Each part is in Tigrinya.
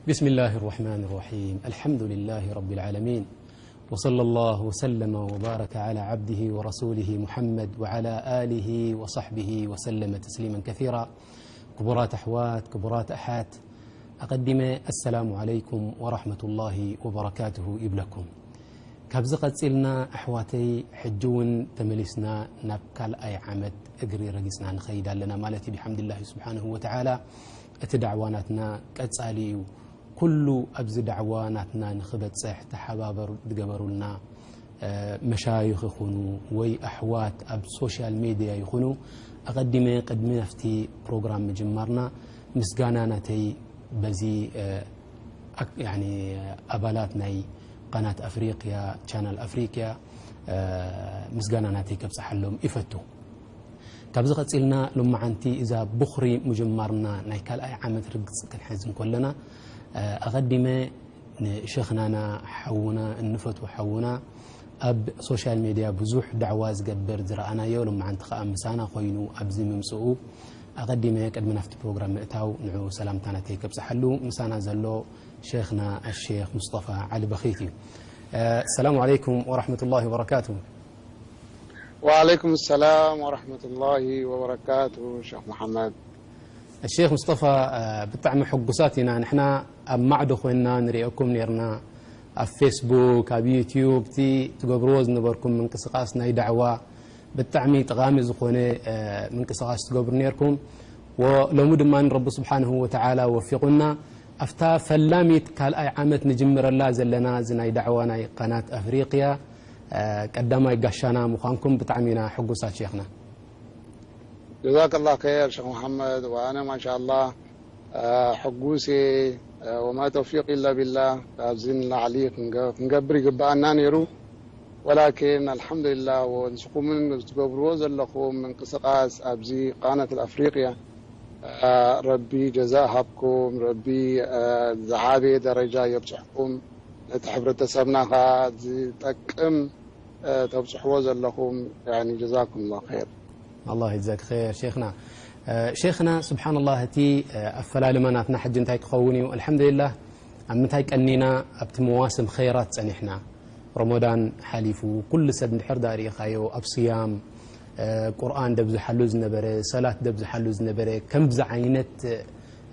بسم الله الرحمن الرحيم. الحمد لله رب العالمين. وصلى الله وسلم وبارك على عبده ورسوله محمد وعلى آله وصحبه وسلم تسليما كثيرا. ክቡራት ኣሕዋት፣ ክቡራት ኣሓት፣ ኣቐዲመ ኣሰላሙ ዓለይኩም ወራሕመቱላሂ ወበረካቱሁ ይብለኩም። ካብዚ ቀጺልና ኣሕዋተይ፣ ሕጂ እውን ተመሊስና ናብ ካልኣይ ዓመት እግሪ ረጊጽና ንኸይድ ኣለና ማለት እዩ። ብሓምድላሂ ስብሓንሁ ወተዓላ፣ እቲ ዳዕዋ ናትና ቀጻሊ እዩ። ኩሉ ኣብዚ ዳዕዋ ናትና ንኽበጽሕ ተሓባበር ዝገበሩልና፣ እ፣ መሻይኽ ይኹኑ ወይ ኣሕዋት ኣብ ሶሻል ሜድያ ይኹኑ፣ ኣቐዲመ ቅድሚ ናብቲ ፕሮግራም ምጅማርና ምስጋና ናተይ በዚ፣ እ፣ ኣክ-፣ ያኒ፣ ኣባላት ናይ ቃናት ኣፍሪቅያ፣ ቻናል ኣፍሪቅያ፣ እ፣ ምስጋና ናተይ ከብጽሓሎም ይፈቱ። ካብዚ ቀጺልና ሎማዓንቲ እዛ ብኹሪ ምጅማርና ናይ ካልኣይ ዓመት ርግጽ ክንሕዝ እንከለና፣ እ፣ ኣቐዲመ ንሸኽናና ሓውና፣ እንፈትዎ ሓውና፣ ኣብ ሶሻል ሜድያ ብዙሕ ዳዕዋ ዝገብር ዝረኣናዮ፣ ሎማዓንቲ ከኣ ምሳና ኮይኑ ኣብዚ ምምጽኡ፣ ኣቐዲመ ቅድሚ ናብቲ ፕሮግራም ምእታው ንዑ ሰላምታ ናተይ ከብጽሓሉ፣ ምሳና ዘሎ ሸኽና ኣሼኽ ሙስጠፋ ዓሊ በኺት እዩ። እ፣ ሰላም ዓለይኩም ወራሕመቱላሂ ወበረካቱ። ወዓለይኩም ሰላም ወራሕመቱላሂ ወበረካቱ፣ ሸኽ መሓመድ። ሼኽ ሙስጠፋ፣ እ፣ ብጣዕሚ ሕጉሳት ኢና። ንሕና ኣብ ማዕዶ ኮይንና ንሪኤኩም ኔርና። ኣብ ፌስቡክ፣ ኣብ ዩትዩብ፣ እቲ ትገብርዎ ዝነበርኩም ምንቅስቃስ ናይ ዳዕዋ ብጣዕሚ ጠቓሚ ዝኾነ፣ እ፣ ምንቅስቃስ ትገብሩ ኔርኩም። ወሎሚ ድማ ረቢ ስብሓንሁ ወተዓላ ወፊቑና፣ ኣብታ ፈላሚት ካልኣይ ዓመት ንጅምረላ ዘለና እዚ ናይ ዳዕዋ ናይ ቃናት ኣፍሪቅያ፣ እ፣ ቀዳማይ ጋሻና ምዃንኩም ብጣዕሚ ኢና ሕጉሳት ሼኽና። ጀዛከላህ ኸይር ሸኽ መሓመድ። ወኣነ ማሻኣላህ፣ እ፣ ሕጉስ እየ። እ፣ ወማ ተውፊቅ ኢላ ቢላህ። ካብዚ ንላዕሊ ክንገ-፣ ክንገብር ይግብኣና ነይሩ። ወላኪን ኣልሓምዱሊላህ፣ ወንስኹምን ትገብርዎ ዘለኹም ምንቅስቃስ ኣብዚ ቃነት ኣፍሪቅያ፣ እ፣ ረቢ ጀዛእ ሃብኩም፣ ረቢ፣ እ፣ ዝዓበየ ደረጃ የብፅሕኩም። ነቲ ሕብረተሰብና ኸዓ ዝጠቅም፣ እ፣ ተብጽሕዎ ዘለኹም፣ ያኒ፣ ጀዛኩም ላሁ ኸይር። ኣላህ ይጅዛክ ኸይር ሼኽና። እ፣ ሼኽና፣ ስብሓንላህ፣ እቲ፣ እ፣ ኣፈላልማ ናትና ሕጂ እንታይ ክኸውን እዩ? ኣልሓምዱሊላህ፣ ኣብ ምንታይ ቀኒና ኣብቲ መዋስም ኸይራት ጸኒሕና? ረመዳን ሓሊፉ፣ ኩሉ ሰብ እንድሕር ደኣ ርኢኻዮ፣ ኣብ ስያም፣ እ፣ ቁርኣን ደብዝሓሉ ዝነበረ፣ ሰላት ደብዝሓሉ ዝነበረ፣ ከምዚ ዓይነት፣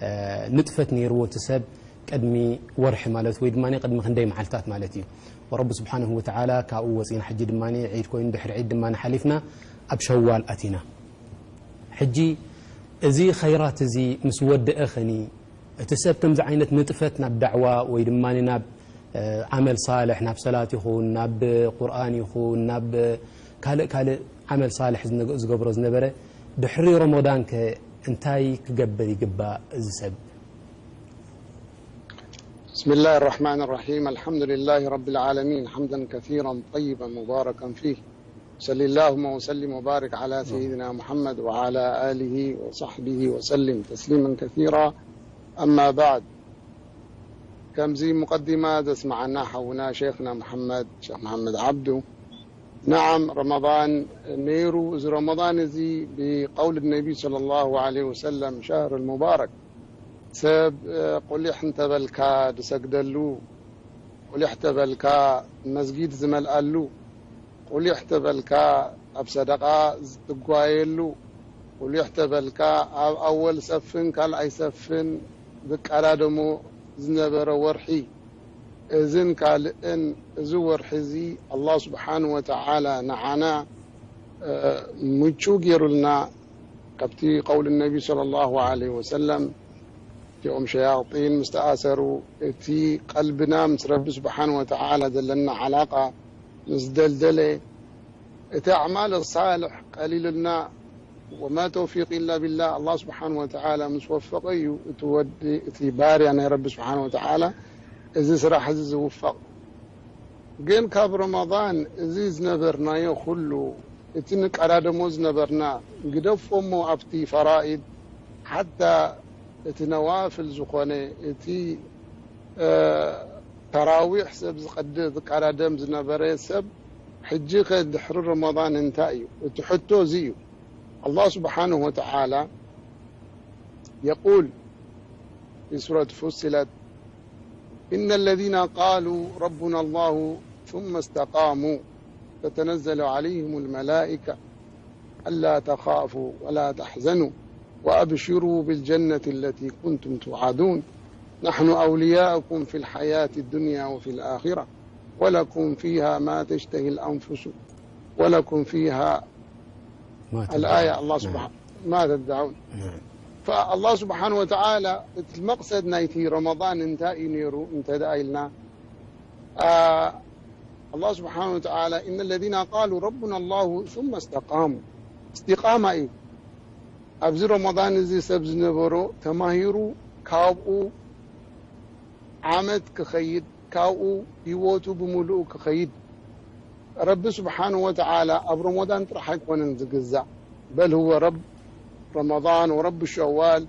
እ፣ ንጥፈት ነይርዎ እቲ ሰብ፣ ቅድሚ ወርሒ ማለት ወይ ድማ ቅድሚ ክንደይ መዓልታት ማለት እዩ። ወረቢ ስብሓንሁ ወተዓላ ካብኡ ወፂና፣ ሕጂ ድማ ዒድ ኮይኑ፣ ድሕሪ ዒድ ድማ ሓሊፍና ኣብ ሸዋል ኣቲና። ሕጂ እዚ ኸይራት እዚ ምስ ወደአ ኸኒ፣ እቲ ሰብ ከምዚ ዓይነት ንጥፈት ናብ ዳዕዋ ወይ ድማ ናብ፣ እ፣ ዓመል ሳልሕ፣ ናብ ሰላት ይኹን፣ ናብ ቁርኣን ይኹን፣ ናብ ካልእ ካልእ ዓመል ሳልሕ ዝነገ-፣ ዝገብሮ ዝነበረ፣ ድሕሪ ረመዳን ከ እንታይ ክገብር ይግባእ እዚ ሰብ? بسم الله الرحمن الرحيم. الحمد لله رب العالمين. حمدا كثيرا طيبا مباركا فيه. صلى اللهم وسلم وبارك على سيدنا محمد وعلى آله وصحبه وسلم تسليما كثيرا. أما بعد. ከምዚ ሙቀዲማ ዘስመዓና ሓውና ሸይኽና መሓመድ፣ ሸይኽ መሓመድ ዓብዱ፣ ነዓም፣ ረመዳን ነይሩ። እዚ ረመዳን እዚ ብቀውል ነቢ ሰለላሁ ዐለይሂ ወሰለም፣ ሸህር ሙባረክ፣ ሰብ፣ እ፣ ቁሊሕ እንተበልካ ዝሰግደሉ፣ ቁሊሕ ተበልካ መስጊድ ዝመልኣሉ፣ ቁሊሕ ተበልካ ኣብ ሰደቓ ዝትጓየሉ፣ ቁሊሕ ተበልካ ኣብ ኣወል ሰፍን ካልኣይ ሰፍን ዝቀዳደሞ ዝነበረ ወርሒ፣ እዝን ካልእን፣ እዚ ወርሒ እዚ ኣላህ ስብሓን ወተዓላ ንዓና፣ እ፣ ምቹ ገይሩልና። ካብቲ ቀውል ነቢ ሰለላሁ ዐለይሂ ወሰለም፣ እቲኦም ሸያጢን ምስ ተኣሰሩ፣ እቲ ቀልብና ምስ ረቢ ስብሓን ወተዓላ ዘለና ዓላቃ ምስ ደልደለ፣ እቲ ኣዕማል ሳልሕ ቀሊሉልና፣ ወማ ተውፊቅ ኢላ ቢላህ፣ ኣላህ ስብሓን ወተዓላ ምስ ወፈቀ እዩ እቲ ወዲ፣ እቲ ባርያ ናይ ረቢ ስብሓን ወተዓላ እዚ ስራሕ እዚ ዝውፈቅ። ግን ካብ ረመዳን እዚ ዝነበርናዮ ኩሉ፣ እቲ ንቀዳደሞ ዝነበርና፣ ግደፎ እሞ ኣብቲ ፈራኢድ፣ ሓታ እቲ ነዋፍል ዝኾነ፣ እቲ፣ እ፣ ተራዊሕ ሰብ ዝቐድ-፣ ዝቀዳደም ዝነበረ ሰብ፣ ሕጂ ኸ ድሕሪ ረመዳን እንታይ እዩ? እቲ ሕቶ እዚ እዩ። ኣላህ ስብሓንሁ ወተዓላ የቁል ፊ ሱረት ፉስለት፣ إن الذين قالوا ربنا الله ثم استقاموا تتنزل عليهم الملائكة ألا تخافوا ولا تحزنوا وأبشروا بالجنة التي كنتم توعدون نحن أولياؤكم في الحياة الدنيا وفي الآخرة ولكم فيها ما تشتهي الأنفس ولكم فيها ما تدعون. الآية الله نعم. سبحانه ما تدعون نعم. فالله سبحانه وتعالى المقصد نايتي رمضان انت نيرو انت دايلنا آه الله سبحانه وتعالى إن الذين قالوا ربنا الله ثم استقاموا استقامة እዩ ኣብዚ ረመዳን እዚ ሰብ ዝነበሮ ተማሂሩ ካብኡ ዓመት ክኸይድ ካብኡ ህይወቱ ብምሉኡ ክኸይድ ረቢ ስብሓንሁ ወተዓላ ኣብ ረመዳን ጥራሕ ኣይኮነን ዝግዛእ በል هو رب رمضان ورب شوال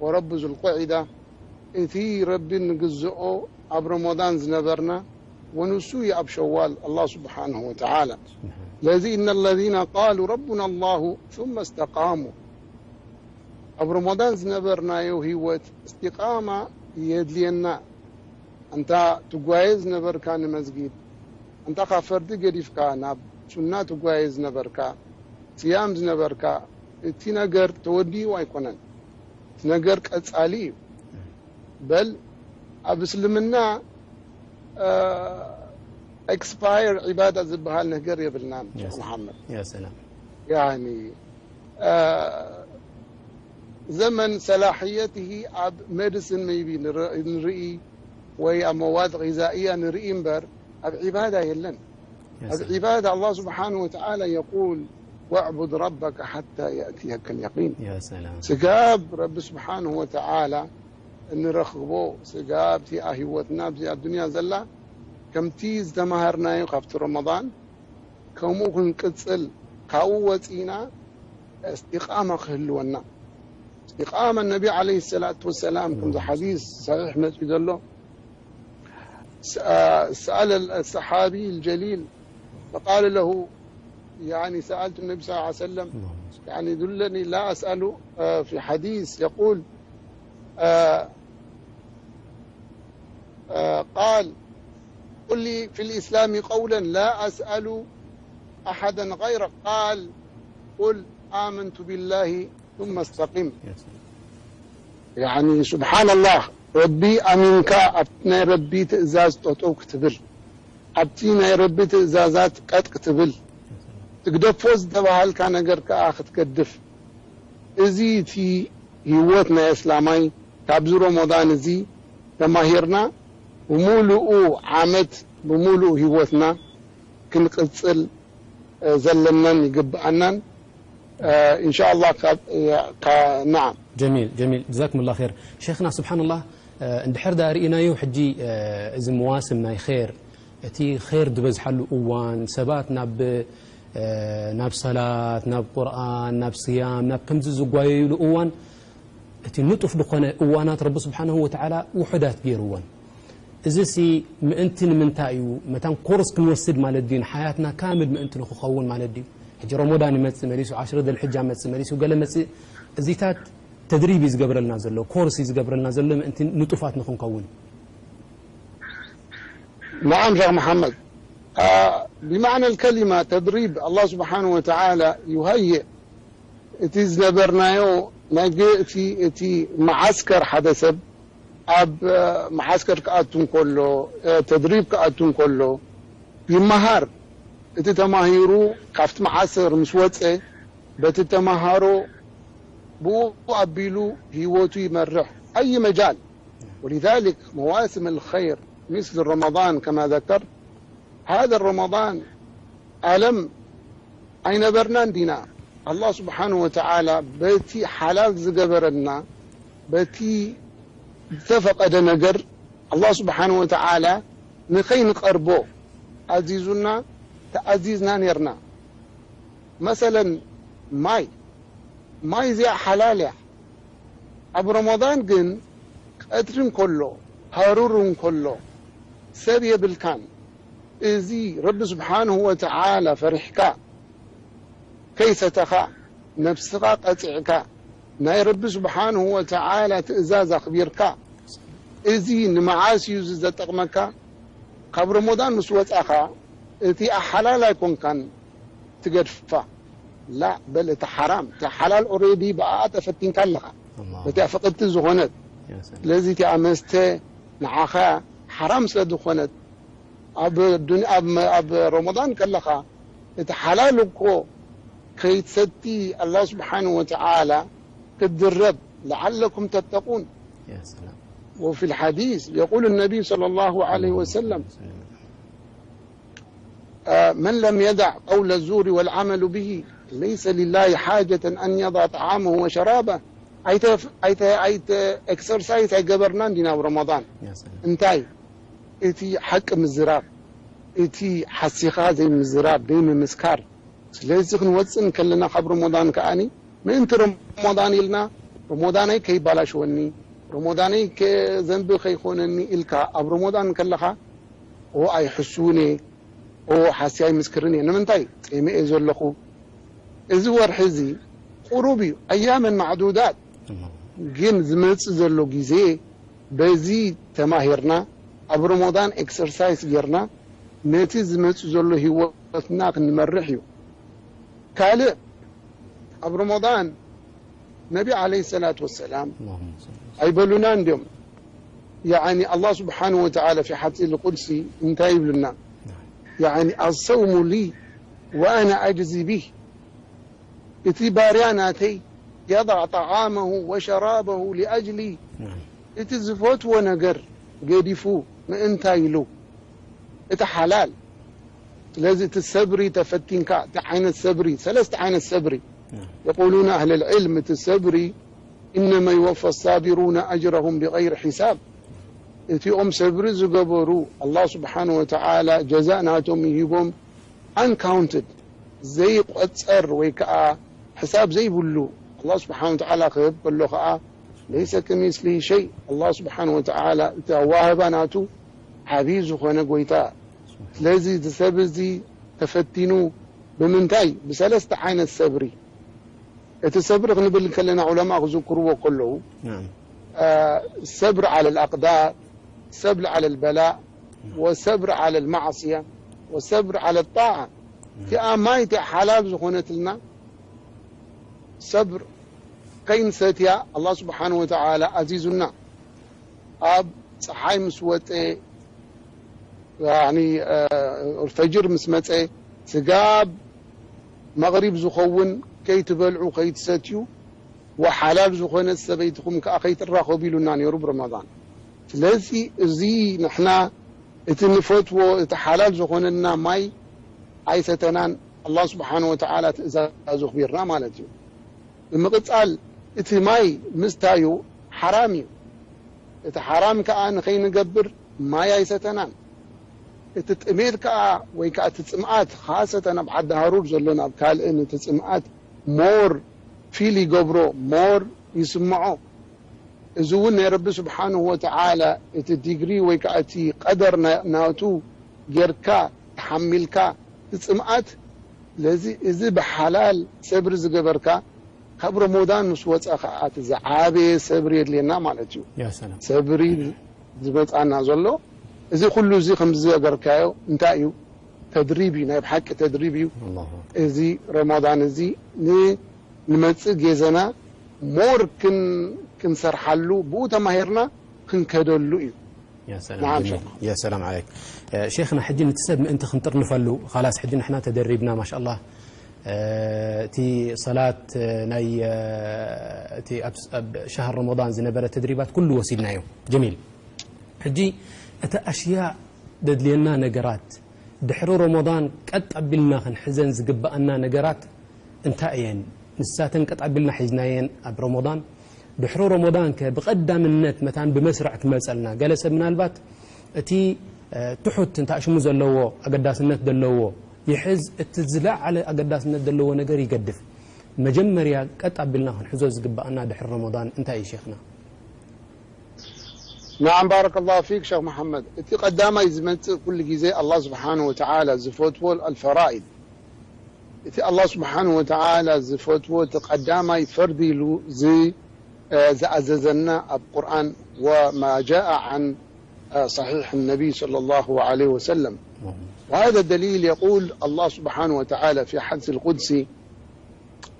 ورب ذو القعدة እቲ ረቢ ንግዝኦ ኣብ ረመዳን ዝነበርና ወንሱ እዩ ኣብ ሸዋል ኣላህ ስብሓንሁ ወተዓላ ለዚ إن الذين قالوا ربنا الله ثم استقاموا ኣብ ረመዳን ዝነበርናዮ ህይወት እስቲቃማ የድልየና ኣንታ ትጓየ ዝነበርካ ንመስጊድ ኣንታ ካብ ፈርዲ ገዲፍካ ናብ ሱና ትጓየ ዝነበርካ ስያም ዝነበርካ እቲ ነገር ተወዲኡ ኣይኮነን እቲ ነገር ቀጻሊ እዩ በል ኣብ እስልምና expire ዒባዳ ዝበሃል ነገር የብልናን ሸኽ መሓመድ يا سلام يعني ዘመን ሰላሕየትሂ ኣብ ሜዲሲን maybe ንርኢ ወይ ኣብ መዋድ غذائية ንርኢ እምበር ኣብ ዒባዳ የለን ኣብ ዒባዳ الله سبحانه وتعالى يقول واعبد ربك حتى يأتيك اليقين يا سلام ስጋብ ረቢ ስብሓንሁ ወተዓላ እንረኽቦ ስጋብ እቲኣ ህይወትና ኣብዚ ኣዱንያ ዘላ ከምቲ ዝተማሃርናዮ ካብቲ ረመዳን ከምኡ ክንቅጽል ካብኡ ወጺና እስቲቃማ ክህልወና እስቲቃማ ነቢ عليه الصلاة والسلام ከምዚ ሓዲስ ሰሒሕ መጺኡ ዘሎ سأل الصحابي الجليل فقال له يعني سألت النبي صلى الله عليه وسلم يعني دلني لا أسأل في حديث يقول قال قل لي في الإسلام قولا لا أسأل أحدا غيرك قال قل آمنت بالله ثم استقم يعني سبحان الله ረቢ ኣሚንካ ኣብቲ ናይ ረቢ ትእዛዝ ጠጠው ክትብል ኣብቲ ናይ ረቢ ትእዛዛት ቀጥ ክትብል ትግደፎ ዝተባሃልካ ነገር ከዓ ክትገድፍ እዚ እቲ ህይወት ናይ እስላማይ ካብዚ ረመዳን እዚ ተማሂርና ብሙሉኡ ዓመት ብሙሉኡ ህይወትና ክንቅፅል ዘለናን ይግብኣናን إن شاء الله نعم جميل جميل جزاكم الله خير شيخنا سبحان الله እንድሕር ዳ ርኢናዮ ሕጂ እዚ መዋስም ናይ ር እቲ ር ዝበዝሓሉ እዋን ሰባት ናብ ናብ ሰላት ናብ ቁርኣን ናብ ስያም ናብ ከምዚ ዝጓየዩሉ እዋን እቲ ንጡፍ ዝኾነ እዋናት ረቢ ስብሓንሁ ወተዓላ ውሑዳት ገይርወን እዚ ሲ ምእንቲ ንምንታይ እዩ መታን ኮርስ ክንወስድ ማለት ድዩ ንሓያትና ካምል ምእንቲ ንክኸውን ማለት ድዩ ሕጂ ረመዳን ይመፅእ መሊሱ ዓሽረ ደልሕጃ መፅእ መሊሱ ገለ መፅእ እዚታት ተድሪብ እዩ ዝገብረልና ዘሎ ኮርስ እዩ ዝገብረልና ዘሎ ምእንቲ ንጡፋት ንክንከውን نعم شيخ محمد بمعنى الكلمة تدريب الله سبحانه وتعالى يهيئ እቲ ዝነበርናዮ ናይ እቲ እቲ መዓስከር ሓደ ሰብ ኣብ መዓስከር ክኣቱ እንከሎ ተድሪብ ክኣቱ እንከሎ ይመሃር እቲ ተማሂሩ ካብቲ መዓስከር ምስ ወፀ በቲ ተማሃሮ ብኡ ኣቢሉ ህይወቱ ይመርሕ ኣይ መጃል ولذلك مواسم الخير مثل رمضان كما ذكرت هذا رمضان ألم ኣይነበርናን ዲና ኣላህ ስብሓን ወተዓላ በቲ ሓላል ዝገበረልና በቲ ዝተፈቐደ ነገር ኣላህ ስብሓን ወተዓላ ንኸይንቐርቦ ኣዚዙና ተኣዚዝና ኔርና መሰለን ማይ ማይ እዚኣ ሓላል እያ ኣብ ረመዳን ግን ቀትሪ እንከሎ ሃሩር እንከሎ ሰብ የብልካን። እዚ ረቢ ስብሓንሁ ወተዓላ ፈሪሕካ፣ ከይሰተኻ፣ ነብስኻ ቀጺዕካ፣ ናይ ረቢ ስብሓንሁ ወተዓላ ትእዛዝ ኣኽቢርካ፣ እዚ ንመዓስ እዩ እዚ ዘጠቕመካ? ካብ ረመዳን ምስ ወጻኻ፣ እቲ ሓላል ኣይኮንካን ትገድፋ። ላ፣ በል፣ እቲ ሓራም፣ እቲ ሓላል ኦሬዲ ብኣኣ ተፈቲንካ ኣለኻ። ኣላሁ። በቲኣ ፍቕድቲ ዝኾነት። ያ ሰላም። ስለዚ እቲኣ መስተ ንዓኻ ሓራም ስለ ዝኾነት፣ ኣብ ዱን-፣ ኣብ መ-፣ ኣብ ረመዳን ከለኻ እቲ ሓላል እኮ ከይትሰቲ ኣላህ ስብሓንሁ ወተዓላ ክትድረብ፣ ለዓለኩም ተተቁን። ያ ሰላም። وفي الحديث يقول النبي صلى الله عليه وسلم، من لم يدع قول الزور والعمل به ليس لله حاجة أن يضع طعامه وشرابه. ኣይተ-፣ ኣይተ-፣ ኣይተ-፣ ኤክሰርሳይዝ ኣይገበርናን ዲና ኣብ ረመዳን። ያ ሰላም። እንታይ? እቲ ሓቂ ምዝራብ፣ እቲ ሓሲኻ ዘይምዝራብ፣ ዘይምምስካር። ስለዚ ክንወፅእ እንከለና ካብ ረመዳን ከኣኒ ምእንቲ ረመዳን ኢልና፣ ረመዳነይ ከይባላሸወኒ፣ ረመዳነይ ከ-፣ ዘንቢ ከይኮነኒ ኢልካ ኣብ ረመዳን ከለኻ፣ ኦ ኣይሕስውን እየ፣ ኦ ሓስያ ኣይምስክርን እየ። ንምንታይ? ፂመ እየ ዘለኹ። እዚ ወርሒ እዚ ቁሩብ እዩ፣ ኣያመን ማዕዱዳት። ግን ዝመጽእ ዘሎ ግዜ በዚ ተማሂርና፣ ኣብ ረመዳን ኤክሰርሳይስ ጌርና፣ ነቲ ዝመጽእ ዘሎ ህይወትና ክንመርሕ እዩ። ካልእ፣ ኣብ ረመዳን ነቢ ዓለይሂ ሰላቱ ወሰላም اللهم صل وسلم. ኣይበሉናን ድዮም? ያዕኒ፣ ኣላህ ስብሓነሁ ወተዓላ ፊ ሓዲስ ቁድሲ እንታይ ይብሉና? ያዕኒ፣ ኣሰውሙ ሊ ወኣና ኣጅዚ ቢህ። እቲ ባርያ ናተይ፣ የضዕ ጠዓመሁ ወሸራበሁ ሊኣጅሊ። ናም። እቲ ዝፈትዎ ነገር ገዲፉ ምእንታይ ኢሉ? እቲ ሓላል። ስለዚ እቲ ሰብሪ ተፈቲንካ፣ እቲ ዓይነት ሰብሪ፣ ሰለስተ ዓይነት ሰብሪ። ናም። የቁሉና ኣህለል ዒልም፣ እቲ ሰብሪ፣ ኢነማ ይወፋ ሳቢሩና ኣጅረሁም ቢገይሪ ሒሳብ። እቲኦም ሰብሪ ዝገበሩ፣ ኣላህ ስብሓነሁ ወተዓላ ጀዛእ ናቶም ይሂቦም፣ ኣንካውንትድ፣ ዘይቆጸር ወይ ከኣ ሕሳብ ዘይብሉ፣ ኣላህ ስብሓነሁ ወተዓላ ክህብ ከሎ ከኣ፣ ለይሰ ከሚስሊሂ ሸይ፣ ኣላህ ስብሓነሁ ወተዓላ እቲ ኣዋህባ ናቱ ዓብዪ ዝኾነ ጎይታ። ስለዚ እዚ ሰብ እዚ ተፈቲኑ ብምንታይ? ብሰለስተ ዓይነት ሰብሪ። እቲ ሰብሪ ክንብል ከለና ዑለማ ክዝክርዎ ከለዉ፣ ናም። አ፣ ሰብር ዓለል ኣቅዳር፣ ሰብር ዓለል በላእ፣ ወሰብር ዓለል ማዕስያ፣ ወሰብር ዓለል ጣዓ። እቲኣ ማይ እቲኣ ሓላል ዝኾነትልና ሰብር ከይንሰትያ ኣላህ ስብሓነሁ ወተዓላ ኣዚዙና። ኣብ ፀሓይ ምስ ወፀ፣ ያኒ፣ አ፣ ፈጅር ምስ መፀ፣ ስጋብ መቕሪብ ዝኸውን ከይትበልዑ ከይትሰትዩ፣ ወሓላል ዝኾነት ሰበይትኹም ከኣ ከይትራኸቡ ኢሉና ነይሩ ብረመዳን። ስለዚ እዚ ንሕና እቲ ንፈትዎ፣ እቲ ሓላል ዝኾነና ማይ ኣይሰተናን፣ ኣላህ ስብሓነሁ ወተዓላ ትእዛዙ ኣኽቢርና ማለት እዩ። ብምቕጻል፣ እቲ ማይ ምስታዩ ሓራም እዩ። እቲ ሓራም ከኣ ንኸይንገብር ማይ ኣይሰተናን። እቲ ጥሜት ከኣ፣ ወይ ከኣ እቲ ጽምኣት፣ ኻሰተን ኣብ ዓዲ ሃሩር ዘሎን ኣብ ካልእን፣ እቲ ጽምኣት ሞር ፊል ይገብሮ፣ ሞር ይስምዖ። እዚ እውን ናይ ረቢ ስብሓንሁ ወተዓላ እቲ ዲግሪ ወይ ከኣ እቲ ቀደር ና-፣ ናቱ ጌርካ ተሓሚልካ እቲ ጽምኣት። ስለዚ እዚ ብሓላል ሰብሪ ዝገበርካ፣ ካብ ረመዳን ምስ ወጸ ከኣ እቲ ዝዓበየ ሰብሪ የድልየና ማለት እዩ። ያ ሰላም። ሰብሪ ዝመጻና ዘሎ እዚ ኩሉ እዚ ከም ዝገበርካዮ እንታይ እዩ? ተድሪብ እዩ፣ ናይ ብሓቂ ተድሪብ እዩ። ኣላሁ ኣክበር። እዚ ረመዳን እዚ ን-፣ ንመጽእ ጌዘና ሞር ክን-፣ ክንሰርሓሉ፣ ብኡ ተማሂርና ክንከደሉ እዩ። ያ ሰላም፣ ናዓም ጀሚል። ሸይኽ። ያ ሰላም ዓለይክ። እ፣ ሸይኽና፣ ሕጂ ነቲ ሰብ ምእንቲ ክንጥርንፈሉ፣ ኻላስ ሕጂ ንሕና ተደሪብና፣ ማሻኣላህ። እ፣ እቲ ሰላት፣ እ፣ ናይ፣ እ፣ እቲ ኣብ፣ ኣብ ሸህር ረመዳን ዝነበረ ተድሪባት ኩሉ ወሲድናዮ። ጀሚል። ሕጂ እቲ ኣሽያ ደድልየና ነገራት፣ ድሕሪ ረመዳን ቀጥ ኣቢልና ክንሕዘን ዝግብኣና ነገራት እንታይ እየን? ንሳተን ቀጥ ኣቢልና ሒዝናየን ኣብ ረመዳን። ድሕሪ ረመዳን ከ ብቐዳምነት መታን ብመስርዕ ክመጸልና። ገለ ሰብ ምናልባት እቲ፣ እ፣ ትሑት እንተ ሽሙ ዘለዎ ኣገዳስነት ዘለዎ ይሕዝ፣ እቲ ዝለዓለ ኣገዳስነት ዘለዎ ነገር ይገድፍ። መጀመርያ ቀጥ ኣቢልና ክንሕዞ ዝግብኣና ድሕሪ ረመዳን እንታይ እዩ ሼኽና? نعم، بارك الله فيك شيخ محمد. እቲ ቀዳማይ ዝመጽእ ኩሉ ግዜ الله سبحانه وتعالى ዝፈትዎ الفرائض። እቲ الله سبحانه وتعالى ዝፈትዎ እቲ ቀዳማይ ፈርድ ኢሉ ዝ-፣ እ፣ ዝኣዘዘና ኣብ ቁርኣን وما جاء عن، እ፣ صحيح النبي صلى الله عليه وسلم. وهذا الدليل يقول الله سبحانه وتعالى في حديث القدسي: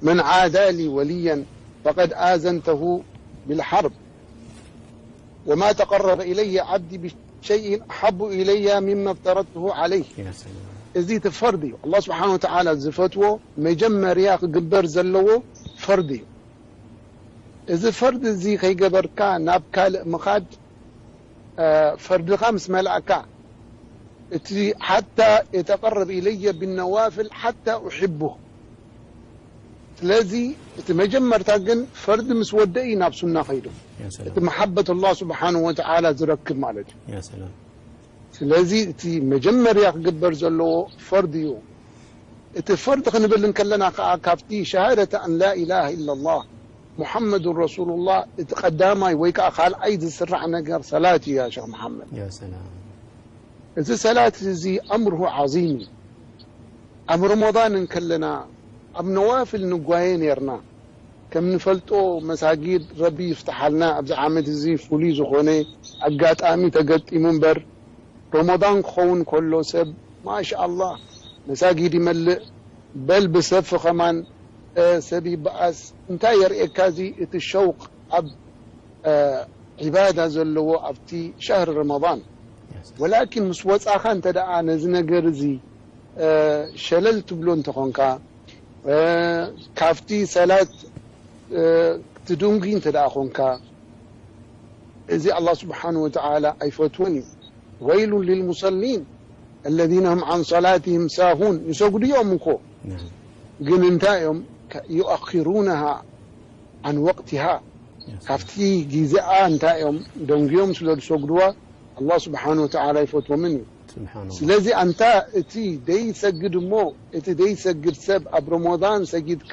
من عادى لي وليا فقد آذنته بالحرب وما تقرب إلي عبدي بشيء أحب إلي مما افترضته عليه. يا سلام. እዚ እቲ ፈርድ እዩ። الله سبحانه وتعالى ዝፈትዎ መጀመርያ ክግበር ዘለዎ ፈርድ እዩ። እዚ ፈርድ እዚ ከይገበርካ ናብ ካልእ ምኻድ፣ እ፣ ፈርድኻ ምስ መላእካ እቲ حتى يتقرب إلي بالنوافل حتى أحبه. ስለዚ እቲ መጀመርታ ግን ፈርድ ምስ ወደእ እዩ ናብ ሱና ከይዱ። يا سلام. እቲ محبة الله سبحانه وتعالى ዝረክብ ማለት እዩ። يا سلام. ስለዚ እቲ መጀመርያ ክግበር ዘለዎ ፈርድ እዩ። እቲ ፈርድ ክንብል እንከለና ከዓ ካብቲ شهادة أن لا إله إلا الله محمد رسول الله እቲ ቀዳማይ ወይ ከዓ ካልኣይ ዝስራዕ ነገር ሰላት እዩ يا شيخ محمد። يا سلام. እዚ ሰላት እዚ أمره عظيم እዩ። ኣብ ረመዳን እንከለና ኣብ ነዋፍል ንጓየ ነርና። ከም ንፈልጦ መሳጊድ ረቢ ይፍትሓልና። ኣብዚ ዓመት እዚ ፍሉይ ዝኾነ ኣጋጣሚ ተገጢሙ እምበር፣ ረመዳን ክኸውን ከሎ ሰብ ማሻኣላህ መሳጊድ ይመልእ፣ በል ብሰፍ ከማን፣ እ፣ ሰብ ይበኣስ። እንታይ የርእየካ እዚ? እቲ ሸውቅ ኣብ፣ እ፣ ዒባዳ ዘለዎ ኣብቲ ሸህሪ ረመዳን። ወላኪን ምስ ወጻኻ እንተ ደኣ ነዚ ነገር እዚ፣ እ፣ ሸለል ትብሎ እንተኾንካ፣ እ፣ ካብቲ ሰላት፣ እ፣ ትድንጉ እንተ ደኣ ኾንካ፣ እዚ ኣላህ ስብሓነሁ ወተዓላ ኣይፈትዎን እዩ። ويل للمصلين الذين هم عن صلاتهم ساهون። ይሰግዱ እዮም እኮ፣ نعم. ግን እንታይ እዮም? ك-، يؤخرونها عن وقتها። يا سلام. ካብቲ ግዜኣ እንታይ እዮም ደንጉዮም ስለ ዝሰግድዋ፣ ኣላህ ስብሓነሁ ወተዓላ ኣይፈትዎምን እዩ። سبحان الله. ስለዚ ኣንታ እቲ ደይሰግድ እሞ፣ እቲ ደይሰግድ ሰብ ኣብ ረመዳን ሰጊድካ፣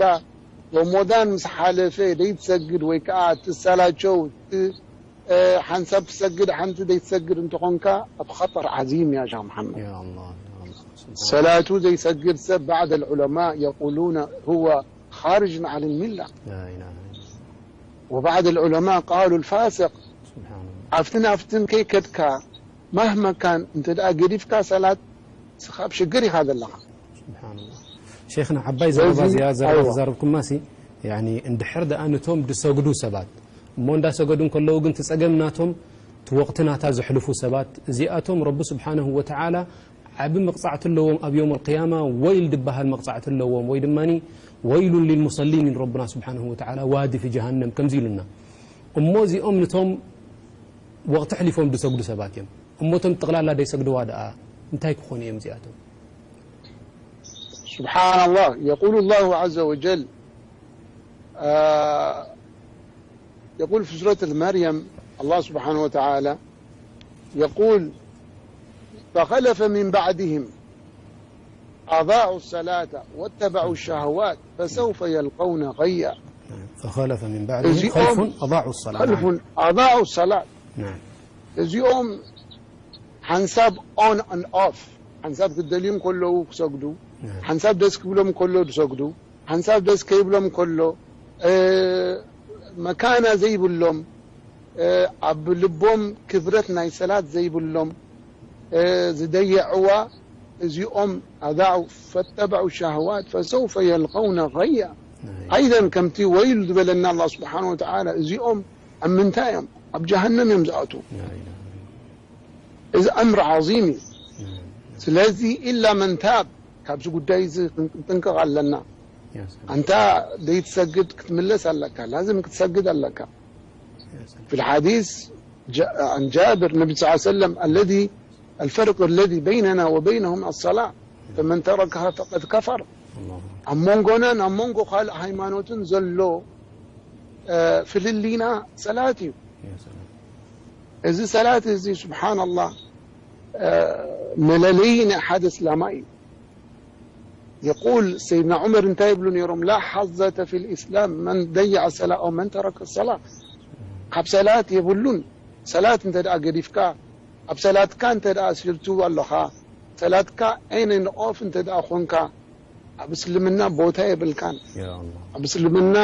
ረመዳን ምስ ሓለፈ ደይትሰግድ ወይ ከዓ ትሰላቸው፣ ት-፣ እ፣ ሓንሳብ ትሰግድ፣ ሓንቲ ደይትሰግድ እንተኾንካ፣ ኣብ ኸጠር ዓዚም እያ ሸኽ መሓመድ። يا الله، يا الله. سبحان الله. ሰላቱ ዘይሰግድ ሰብ بعض العلماء يقولون هو خارج عن الملة. لا إله إلا الله. وبعض العلماء قالوا الفاسق. سبحان الله. ኣብትን ኣብትን ከይከድካ ማህመካን እንተ ደኣ ገዲፍካ ሰላት ስኻብ ሽግር ኢኻ ዘለኻ። سبحان الله. ሸይኽና ዓባይ ዘረባ በዚ እዚኣ ዘረባ ኣይዋ። ተዛረብኩማሲ፣ ያኒ እንድሕር ደኣ ነቶም ድሰግዱ ሰባት እሞ እንዳሰገዱ እንከለዉ ግን ትጸገም ናቶም ትወቕቲ ናታ ዘሕልፉ ሰባት እዚኣቶም ረቢ ስብሓነሁ ወተዓላ ዓቢ መቕጻዕቲ ኣለዎም ኣብ የውም ኣልቅያማ ወይል ድበሃል መቕጻዕቲ ኣለዎም ወይ ድማ ويل للمصلين ረብና ስብሓነሁ ወተዓላ ዋዲ ፊ ጀሃነም ከምዚ ኢሉና እሞ እዚኦም ነቶም ወቕቲ ሕሊፎም ድሰግዱ ሰባት እዮም እሞ እቶም ጠቕላላ ደይሰግድዋ ደኣ እንታይ ክኾኑ እዮም እዚኣቶም سبحان الله، يقول الله عز وجل، آه، يقول في سورة مريم الله سبحانه وتعالى يقول: فخلف من بعدهم أضاعوا الصلاة واتبعوا الشهوات فسوف يلقون غيا. فخلف من بعدهم እዚኦም خلف أضاعوا الصلاة. خلف أضاعوا الصلاة. نعم. እዚኦም ሓንሳብ on and off፣ ሓንሳብ ክደልዮም ከለዉ ክሰግዱ፣ نعم. ሓንሳብ ደስ ክብሎም ከሎ ዝሰግዱ፣ ሓንሳብ ደስ ከይብሎም ከሎ፣ እ፣ መካና ዘይብሎም፣ እ፣ ኣብ ልቦም ክብረት ናይ ሰላት ዘይብሎም፣ እ፣ ዝደየዕዋ እዚኦም ኣዳዑ ፈተበዑ ሸህዋት ፈሰውፈ የልቀውነ ገያ። نعم. ኣይደን ከምቲ ወይሉ ዝበለና ኣላህ ስብሓን ወተዓላ እዚኦም ኣብ ምንታይ እዮም? ኣብ ጀሃነም እዮም ዝኣትዉ። لا إله إلا الله. እዚ ኣምር ዓዚም እዩ። نعم. ስለዚ ኢላ መን ታብ ካብዚ ጉዳይ እዚ ክንጥንቀቕ ኣለና። يا سلام. ኣንታ ዘይትሰግድ ክትምለስ ኣለካ፣ ላዝም ክትሰግድ ኣለካ። يا سلام. في الحديث جاء عن جابر النبي صلى الله عليه وسلم الذي الفرق الذي بيننا وبينهم الصلاة فمن تركها فقد كفر. الله. ኣብ መንጎናን ኣብ መንጎ ካልእ ሃይማኖትን ዘሎ፣ እ፣ ፍልልይና ሰላት እዩ። يا سلام. እዚ ሰላት እዚ ስብሓንላህ፣ እ፣ መለለዪ ናይ ሓደ እስላማይ እዩ። የቁል ሰይድና ዑመር እንታይ ይብሉ ነይሮም? لا حظة في الإسلام من ضيع الصلاة أو من ترك الصلاة። ካብ ሰላት የብሉን ሰላት እንተ ደኣ ገዲፍካ፣ ኣብ ሰላትካ እንተ ደኣ ስልቱ ኣለኻ፣ ሰላትካ ዐይነ ንኦፍ እንተ ደኣ ኾንካ፣ ኣብ እስልምና ቦታ የብልካን። ኣብ እስልምና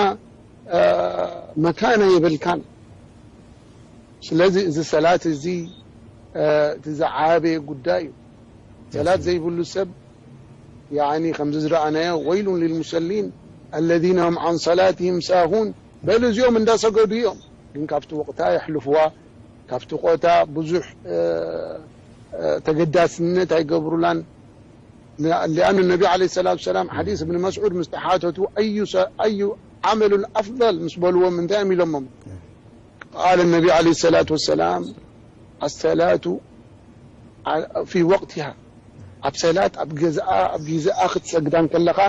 መካና የብልካን። ስለዚ እዚ ሰላት እዚ እቲ ዝዓበየ ጉዳይ እዩ። ሰላት ዘይብሉ ሰብ ያኒ ከምዚ ዝረኣናዮ ወይሉን ሊልሙሰሊን الذين هم عن صلاتهم ساهون በል እዚኦም እንዳሰገዱ እዮም፣ ግን ካብቲ ወቕታ የሕልፍዋ፣ ካብቲ ቆታ ብዙሕ ተገዳስነት ኣይገብሩላን። لأن النبي عليه الصلاة والسلام حديث ابن مسعود مستحاتته أي أي عمل أفضل ምስ በልዎም እንታይ እዮም ኢሎሞም? قال النبي عليه الصلاة والسلام الصلاة في وقتها ኣብ ሰላት ኣብ ገዛኣ ኣብ ግዜኣ ክትሰግዳ እንከለኻ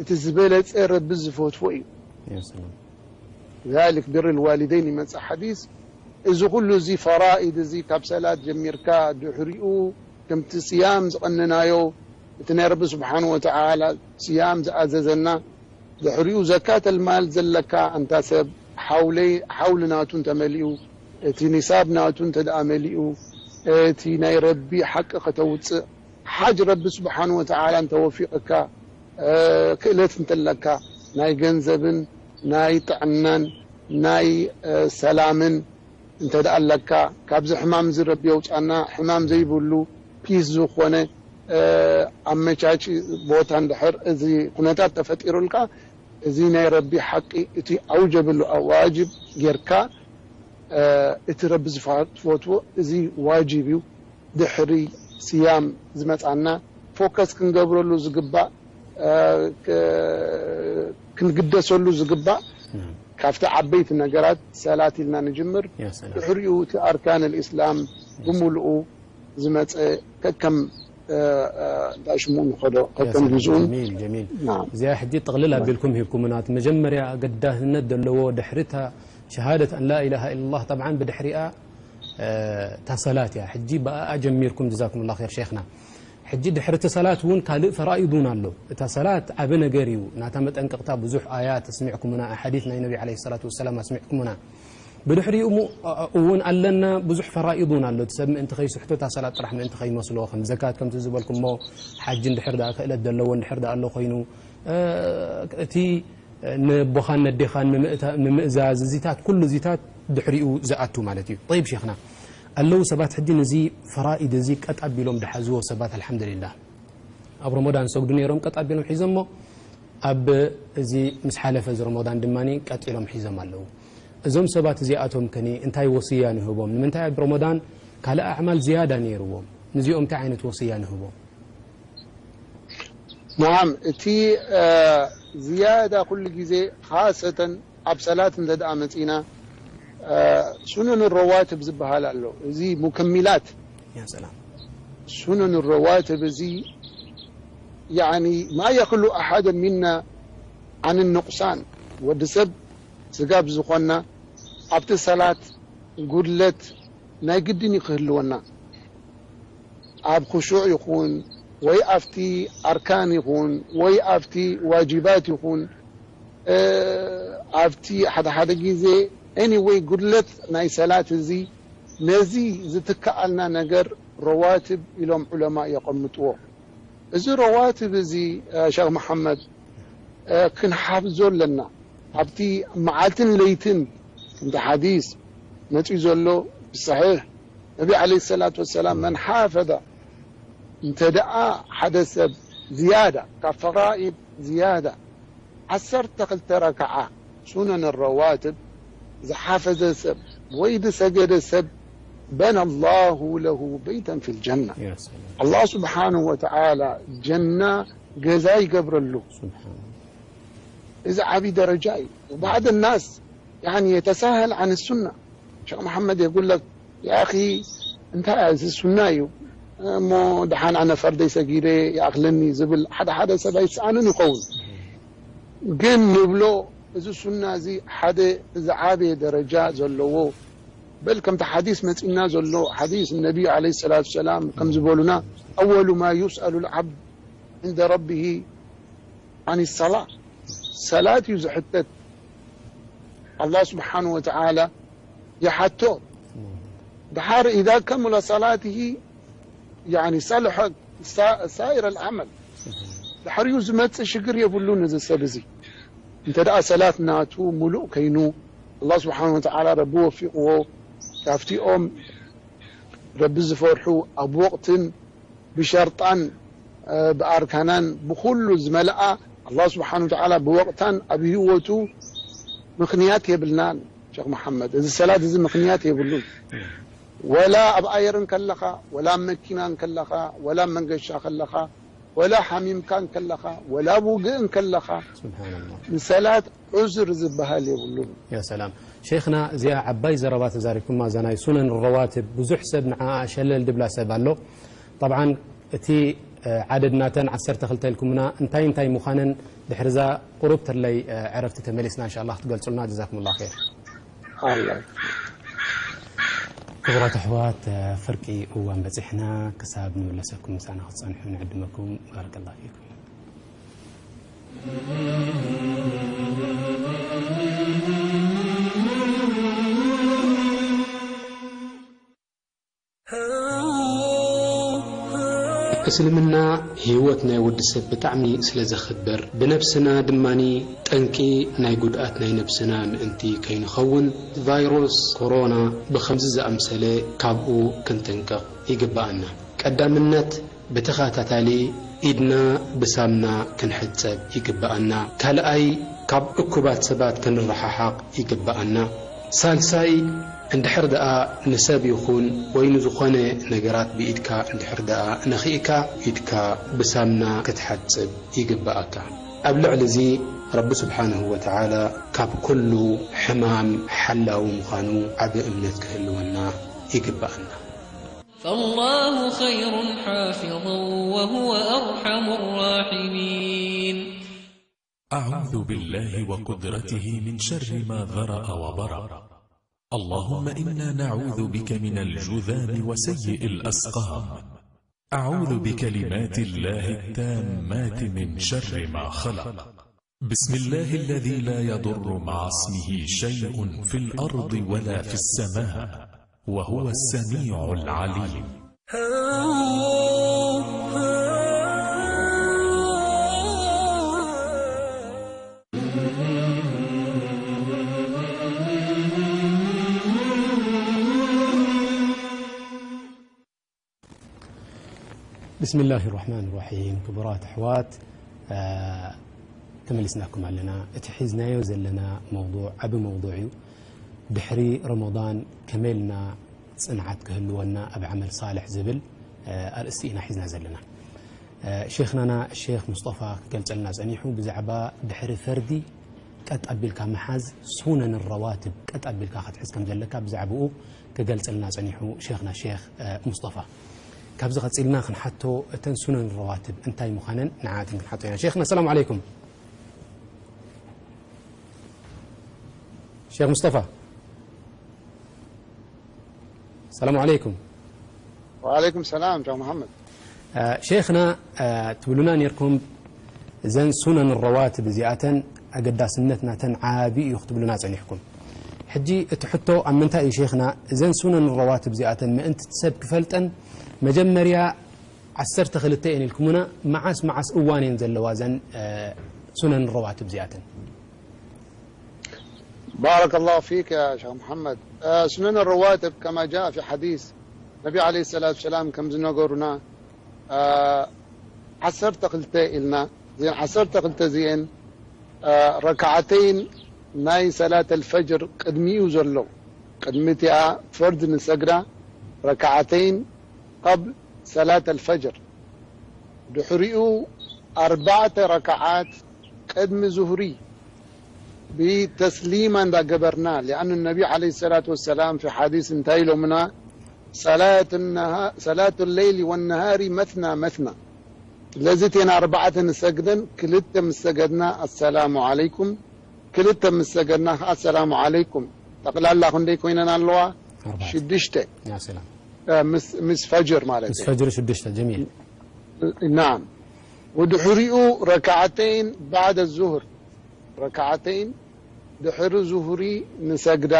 እቲ ዝበለጸ ረቢ ዝፈትዎ እዩ። ذلك بر الوالدين ይመጽእ ሓዲስ። እዚ ኩሉ እዚ ፈራኢድ እዚ ካብ ሰላት ጀሚርካ ድሕሪኡ ከምቲ ስያም ዝቐነናዮ እቲ ናይ ረቢ ስብሓን ወተዓላ ስያም ዝኣዘዘና ድሕሪኡ ዘካተል ማል ዘለካ ኣንታ ሰብ ሓውለይ ሓውሊ ናቱ እንተመሊኡ እቲ ኒሳብ ናቱ እንተ ደኣ መሊኡ እቲ ናይ ረቢ ሓቂ ከተውፅእ ሓጅ ረቢ ስብሓን ወተዓላ እንተወፊቕካ ክእለት እንተለካ ናይ ገንዘብን ናይ ጥዕናን ናይ ሰላምን እንተ ደኣ ኣለካ ካብዚ ሕማም እዚ ረቢ የውፃና ሕማም ዘይብሉ ፒስ ዝኾነ ኣመቻች ቦታ እንድሕር እዚ ኩነታት ተፈጢሩልካ እዚ ናይ ረቢ ሓቂ እቲ ኣውጀብሉ ዋጅብ ጌርካ እቲ ረቢ ዝፈትዎ እዚ ዋጅብ እዩ ድሕሪ ስያም ዝመፃና ፎከስ ክንገብረሉ ዝግባእ ክንግደሰሉ ዝግባእ ካብቲ ዓበይቲ ነገራት ሰላት ኢልና ንጅምር ድሕሪኡ እቲ ኣርካን ልእስላም ብምሉኡ ዝመፀ ከከም እንታይ ሽሙ ንኸዶ ከከም ግዝኡን እዚኣ ሕጂ ጥቕልል ኣቢልኩም ሂብኩምና እቲ መጀመርያ ኣገዳስነት ዘለዎ ድሕሪ እታ ሸሃደት ኣን ላኢላሃ ኢላላህ ጠብዓን ብድሕሪኣ እታ ሰላት እያ ሕጂ ብኣኣ ጀሚርኩም ጀዛኩም ላ ር ሸይኽና ሕጂ ድሕሪ እቲ ሰላት እውን ካልእ ፈራኢዱን ኣሎ እታ ሰላት ዓቢ ነገር እዩ ናታ መጠንቀቕታ ብዙሕ ኣያት ኣስሚዕኩምና ኣሓዲት ናይ ነቢ ለ ሰላት ወሰላም ኣስሚዕኩምና ብድሕሪኡ እውን ኣለና ብዙሕ ፈራኢድ እውን ኣሎ እቲ ሰብ ምእንቲ ከይስሕቶ እታ ሰላት ጥራሕ ምእንቲ ከይመስሎ ከም ዘካት ከምቲ ዝበልኩሞ ሓጂ እንድሕር ደኣ ክእለት ዘለዎ እንድሕር ደኣ ኣሎ ኮይኑ እቲ ንቦኻን ነዴኻን ንምእዛዝ እዚታት ኩሉ እዚታት ድሕሪኡ ዝኣቱ ማለት እዩ ጠይብ ሼኽና ኣለዉ ሰባት ሕጂ ነዚ ፈራኢድ እዚ ቀጥ ኣቢሎም ድሓዝዎ ሰባት ኣልሓምዱሊላህ ኣብ ረመዳን ሰግዱ ነይሮም ቀጥ ኣቢሎም ሒዞሞ ኣብ እዚ ምስ ሓለፈ እዚ ረመዳን ድማ ቀጢሎም ሒዞም ኣለዉ እዞም ሰባት እዚኣቶም ከኒ እንታይ ወስያ ንህቦም ንምንታይ ኣብ ረመዳን ካልእ ኣዕማል ዝያዳ ነይርዎም ንዚኦም እንታይ ዓይነት ወስያ ንህቦም ናዓም እቲ ዝያዳ ኩሉ ግዜ ካሰተን ኣብ ሰላት እንተ ደኣ መጺና ሱነን ረዋትብ ዝበሃል ኣሎ እዚ ሙከሚላት ያ ሰላም ሱነን ረዋትብ እዚ ያኒ ማ የክሉ ኣሓደ ሚና ዓን ንቁሳን ወዲ ሰብ ስጋብ ዝኾና ኣብቲ ሰላት ጉድለት ናይ ግድን እዩ ክህልወና ኣብ ክሹዕ ይኹን ወይ ኣብቲ ኣርካን ይኹን ወይ ኣብቲ ዋጅባት ይኹን ኣብቲ ሓደ ሓደ ግዜ anyway ጉድለት ናይ ሰላት እዚ ነዚ ዝትከኣልና ነገር ረዋትብ ኢሎም ዑለማ የቐምጥዎ እዚ ረዋትብ እዚ ሸኽ መሓመድ ክንሓፍዞ ኣለና ኣብቲ መዓልትን ለይትን ከምቲ ሓዲስ መፅኡ ዘሎ ብሰሒሕ ነቢ ዓለ ሰላት ወሰላም መን ሓፈዘ እንተ ደኣ ሓደ ሰብ ዝያዳ ካብ ፈራኢድ ዝያዳ ዓሰርተ ክልተ ረክዓ ሱነን ረዋትብ ዝሓፈዘ ሰብ ወይ ዝሰገደ ሰብ በነ ላሁ ለሁ በይተን ፊ ልጀና ኣላህ ስብሓንሁ ወተዓላ ጀና ገዛ ይገብረሉ እዚ ዓብይ ደረጃ እዩ ባዕድ ናስ يعني يتساهل عن السنة شيخ محمد يقول لك يا أخي أنت هذه السنة እዩ እሞ ደሓን ኣነ ፈርደይ ሰጊደ ይኣኽለኒ ዝብል ሓደ ሓደ ሰብ ኣይሰኣንን ይኸውን ግን ንብሎ እዚ ሱና እዚ ሓደ ዝዓበየ ደረጃ ዘለዎ በል ከምቲ ሓዲስ መፂና ዘሎ ሓዲስ ነቢዩ ዓለ ሰላት ሰላም ከም ዝበሉና أول ما يسأل العبد عند ربه عن الصلاة ሰላት እዩ ዝሕተት ኣላህ ስብሓን ወተዓላ ይሓቶ ድሓር إذا كمل صلاته يعني صلح سائر العمل ድሕሪኡ ዝመጽእ ሽግር የብሉን። እዚ ሰብ እዚ እንተ ደኣ ሰላት ናቱ ሙሉእ ከይኑ ኣላህ ስብሓን ወተዓላ ረቢ ወፊቕዎ ካብቲኦም ረቢ ዝፈርሑ ኣብ ወቕትን ብሸርጣን ብኣርካናን ብኩሉ ዝመልኣ ኣላህ ስብሓን ወተዓላ ብወቕታን ኣብ ህይወቱ ምኽንያት የብልናን። ሸኽ መሓመድ፣ እዚ ሰላት እዚ ምኽንያት የብሉን። ወላ ኣብ ኣየር እንከለኻ፣ ወላ ኣብ መኪና እንከለኻ፣ ወላ ኣብ መንገሻ ከለኻ፣ ወላ ሓሚምካ እንከለኻ፣ ወላ ኣብ ውግእ እንከለኻ፣ ስብሓንላህ። ንሰላት ዑዝር ዝበሃል የብሉን። ያ ሰላም። ሸይኽና፣ እዚኣ ዓባይ ዘረባ ተዛሪብኩማ፣ እዛ ናይ ሱነን ረዋትብ፣ ብዙሕ ሰብ ንዓኣ ሸለል ድብላ ሰብ ኣሎ። ጠብዓን፣ እቲ፣ እ፣ ዓደድ ናተን ዓሰርተ ክልተ ኢልኩምና፣ እንታይ እንታይ ምዃነን ድሕሪ እዛ ቁሩብ ተለይ፣ እ፣ ዕረፍቲ ተመሊስና፣ እንሻላህ፣ ክትገልጹልና፣ ጀዛኩሙላህ ኸይር። ኣላ። ክቡራት ኣሕዋት፣ እ፣ ፍርቂ እዋን በጺሕና፣ ክሳብ ንምለሰኩም ምሳና ክትጸንሑ ንዕድመኩም። ባረከላሁ ፊኩም። እስልምና ህይወት ናይ ወዲ ሰብ ብጣዕሚ ስለ ዘኽብር፣ ብነብስና ድማኒ ጠንቂ ናይ ጉድኣት ናይ ነብስና ምእንቲ ከይንኸውን፣ ቫይሮስ ኮሮና ብኸምዚ ዝኣምሰለ ካብኡ ክንጥንቀቕ ይግብኣና። ቀዳምነት፣ ብተኸታታሊ ኢድና ብሳምና ክንሕጸብ ይግብኣና። ካልኣይ፣ ካብ እኩባት ሰባት ክንረሓሓቕ ይግብኣና። ሳልሳይ፣ እንድሕር ደኣ ንሰብ ይኹን ወይ ንዝኾነ ነገራት ብኢድካ እንድሕር ደኣ ነኺእካ፣ ኢድካ ብሳምና ክትሓጽብ ይግብኣካ። ኣብ ልዕሊ እዚ፣ ረቢ ስብሓንሁ ወተዓላ ካብ ኩሉ ሕማም ሓላዊ ምዃኑ ዓቢ እምነት ክህልወና ይግብኣና። فالله خير حافظا وهو أرحم الراحمين. أعوذ بالله وقدرته من شر ما ذرأ وبرأ. اللهم إنا نعوذ بك من الجذام وسيء الأسقام. أعوذ بكلمات الله التامات من شر ما خلق. بسم الله الذي لا يضر مع اسمه شيء في الأرض ولا في السماء، وهو السميع العليم. ብስምላህ ራሕማን ራሒም። ክቡራት ኣሕዋት፣ እ፣ ተመሊስናኩም ኣለና። እቲ ሒዝናዮ ዘለና መውዱዕ ዓቢ መውዱዕ እዩ። ድሕሪ ረመዳን ከመይ ኢልና ጽንዓት ክህልወና ኣብ ዓመል ሳልሕ ዝብል፣ እ፣ ኣርእስቲ ኢና ሒዝና ዘለና። እ፣ ሼኽናና ሼኽ ሙስጠፋ ክገልጸልና ጸኒሑ ብዛዕባ ድሕሪ ፈርዲ ቀጥ ኣቢልካ ምሓዝ፣ ሱነን ረዋትብ ቀጥ ኣቢልካ ክትሕዝ ከም ዘለካ ብዛዕባኡ ክገልጽልና ጸኒሑ ሼኽና ሼኽ፣ እ፣ ሙስጠፋ። ካብዚ ቀጺልና ክንሓቶ፣ እተን ሱነን ረዋትብ እንታይ ምዃነን ንዓኣተን ክንሓቶ ኢና። ሼኽና፣ ሰላም ዓለይኩም። ሼኽ ሙስጠፋ። ሰላም ዓለይኩም። ወዓለይኩም ሰላም፣ ሼኽ መሓመድ። እ፣ ሼኽና፣ እ፣ ትብሉና ኔርኩም፣ እዘን ሱነን ረዋትብ እዚኣተን ኣገዳስነት ናተን ዓቢ እዩ ክትብሉና ጸኒሕኩም። ሕጂ እቲ ሕቶ ኣብ ምንታይ እዩ ሼኽና፣ እዘን ሱነን ረዋትብ እዚኣተን ምእንቲ እቲ ሰብ ክፈልጠን መጀመርያ ዓሰርተ ክልተ እየን ኢልኩምና፣ መዓስ መዓስ እዋን እየን ዘለዋ እዘን፣ እ፣ ሱነን ረዋትብ እዚኣተን? بارك الله فيك يا شيخ محمد. آه، سنن الرواتب كما جاء في حديث النبي عليه الصلاة والسلام كم زنقرنا، آه، ዓሰርተ ክልተ ኢልና፣ እዘን ዓሰርተ ክልተ እዚኤን፣ አ፣ ረክዓተይን ናይ ሰላት ኣልፈጅር ቅድሚኡ ዘሎ፣ ቅድሚ እቲኣ ፈርድ ንሰግዳ ረክዓተይን ቀብል ሰላት ኣልፈጅር፣ ድሕሪኡ ኣርባዕተ ረክዓት ቅድሚ ዙህሪ ብተስሊማ እንዳገበርና፣ ሊኣኑ ነቢ ዓለይሂ ሰላቱ ወሰላም ፊ ሓዲስ እንታይ ኢሎምና? ሰላት ነሃ-፣ ሰላት ለይሊ ወነሃሪ መትና መትና። ስለዚ እተን ኣርባዕተ ንሰግደን፣ ክልተ ምስ ሰገድና ኣሰላሙ ዓለይኩም፣ ክልተ ምስ ሰገድና ከኣ ኣሰላሙ ዓለይኩም። ጠቕላላ ክንደይ ኮይነን ኣለዋ? ኣርባዕተ። ሽዱሽተ። ያ ሰላም። እ፣ ምስ፣ ምስ ፈጅር ማለት ምስ እዩ። ፈጅር ሽዱሽተ፣ ጀሚል። ናም። ወድሕሪኡ ረክዓተይን ባዕደ ዙህር፣ ረክዓተይን ድሕሪ ዙህሪ ንሰግዳ፣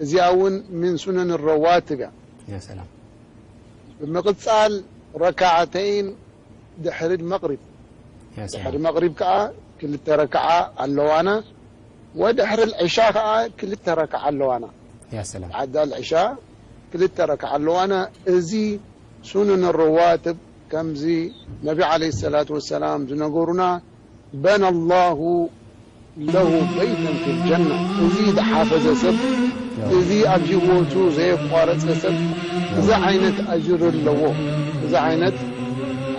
እዚኣ እውን ምን ሱነን ረዋትብ እያ። ያ ሰላም። ብምቕጻል ረካዓተይን ድሕሪ መቕሪብ ያ ድሕሪ ሰላም። መቕሪብ ከዓ ክልተ ረክዓ ኣለዋና። ወድሕሪ ዕሻ ከዓ ክልተ ረክዓ ኣለዋና። ያ ሰላም። ዓዳ ዕሻ ክልተ ረክዓ ኣለዋና። እዚ ሱኑን ረዋትብ ከምዚ ነቢ ዓለይሂ ሰላቱ ወሰላም ዝነገሩና በነ ላሁ ለሁ በይተን ፊል ጀና። እዚ ዝሓፈዘ ሰብ፣ እዚ ኣብ ህይወቱ ዘየቋረፀ ሰብ እዚ ዓይነት ኣጅሪ ኣለዎ። እዚ ዓይነት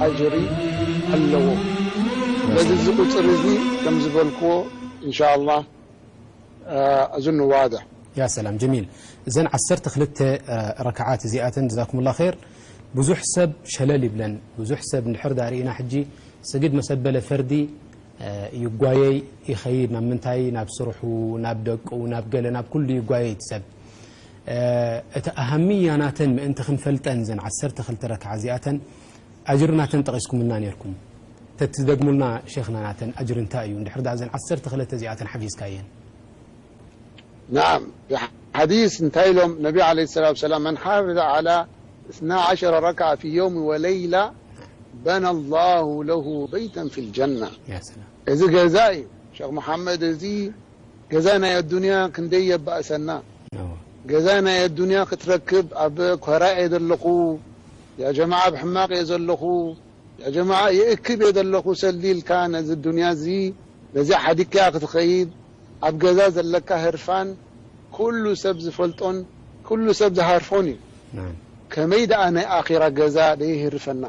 ኣጅሪ ኣለዎ። ስለዚ እዚ ቁፅሪ እዚ ከም ዝበልክዎ እንሻ ኣላህ እዝኑ ዋድሕ። ያ ሰላም ጀሚል። እዘን ዓሰርተ ክልተ ረክዓት እዚኣተን ጀዛኩምላ ኸይር ብዙሕ ሰብ ሸለል ይብለን። ብዙሕ ሰብ እንድሕር ዳ ርኢና ሕጂ ስግድ መሰበለ ፈርዲ ይጓየይ ይኸይድ። ናብ ምንታይ? ናብ ስርሑ፣ ናብ ደቁ፣ ናብ ገለ፣ ናብ ኩሉ ይጓየይ እቲ ሰብ። እቲ ኣሃምያ ናተን ምእንቲ ክንፈልጠን እዘን ዓሰርተ ክልተ ረክዓ እዚኣተን ኣጅሪ ናተን ጠቒስኩምና ነይርኩም። ተትደግሙልና ሼኽና ናተን ኣጅሪ እንታይ እዩ? እንድሕር ዳ እዘን ዓሰርተ ክልተ እዚኣተን ሓፊዝካየን። نعم، في حديث እንታይ ኢሎም ነቢ عليه الصلاة والسلام من حافظ على اثنا عشر ركعة في يوم وليلة بنى الله له بيتا في الجنة። ያ ሰላም። እዚ ገዛ እዩ ሸኽ መሓመድ፣ እዚ ገዛ ናይ ኣዱንያ ክንደይ የባእሰና። ኣዎ። ገዛ ናይ ኣዱንያ ክትረክብ ኣብ ኮራ እየ ዘለኹ፣ ያ ጀማዓ ኣብ ሕማቕ እየ ዘለኹ፣ ያ ጀማዓ ይእክብ እየ ዘለኹ ሰሊልካ ነዚ ዱንያ እዚ ነዚ ሓዲግካ ክትኸይድ ኣብ ገዛ ዘለካ ህርፋን ኩሉ ሰብ ዝፈልጦን ኩሉ ሰብ ዝሃርፎን እዩ። ናም። ከመይ ደኣ ናይ ኣኺራ ገዛ ደይህርፈና?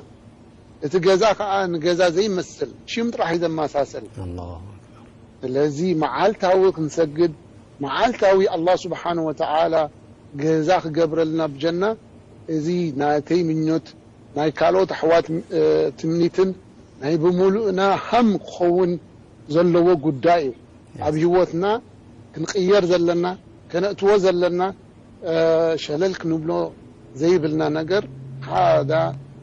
እቲ ገዛ ኸዓ ንገዛ ዘይመስል ሽም ጥራሕ እዩ ዘመሳሰል። ኣላሁ ኣክበር። ስለዚ መዓልታዊ ክንሰግድ መዓልታዊ ኣላህ ስብሓን ወተዓላ ገዛ ክገብረልና ብጀና። እዚ ናተይ ምኞት ናይ ካልኦት ኣሕዋት ትምኒትን ናይ ብምሉእና ሃም ክኸውን ዘለዎ ጉዳይ እዩ። ኣብ ህይወትና ክንቅየር ዘለና ከነእትዎ ዘለና ሸለል ክንብሎ ዘይብልና ነገር ሓደ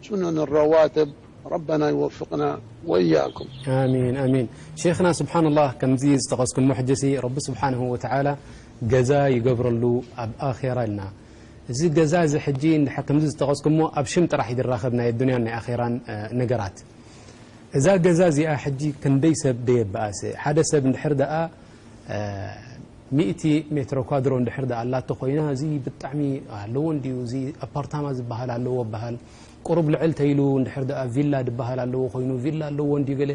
ሱነን ረዋትብ ረበና ይወፍቅና ወያኩም። ኣሚን ኣሚን። ሼኽና ስብሓንላህ ከምዚ ዝጠቐስኩሞ ሕጂ ሲ ረቢ ስብሓንሁ ወተዓላ ገዛ ይገብረሉ ኣብ ኣኼራ ኢልና። እዚ ገዛ እዚ ሕጂ እንድሕር ከምዚ ዝጠቐስኩሞ ኣብ ሽም ጥራሕ ይድራኸብ ናይ ኣዱንያን ናይ ኣኼራን ነገራት። እዛ ገዛ እዚኣ ሕጂ ክንደይ ሰብ ደየበኣሰ ሓደ ሰብ እንድሕር ደኣ ሚእቲ ሜትሮ ኳድሮ እንድሕር ደኣ ኣላቶ ኮይና እዚ ብጣዕሚ ኣለዎ እንድዩ። እዚ ኣፓርታማ ዝበሃል ኣለዎ በሃል። ቁሩብ ልዕል ተይሉ እንድሕር ደኣ ቪላ ዝበሃል ኣለዎ ኮይኑ ቪላ ኣለዎ እንድዩ ገለ።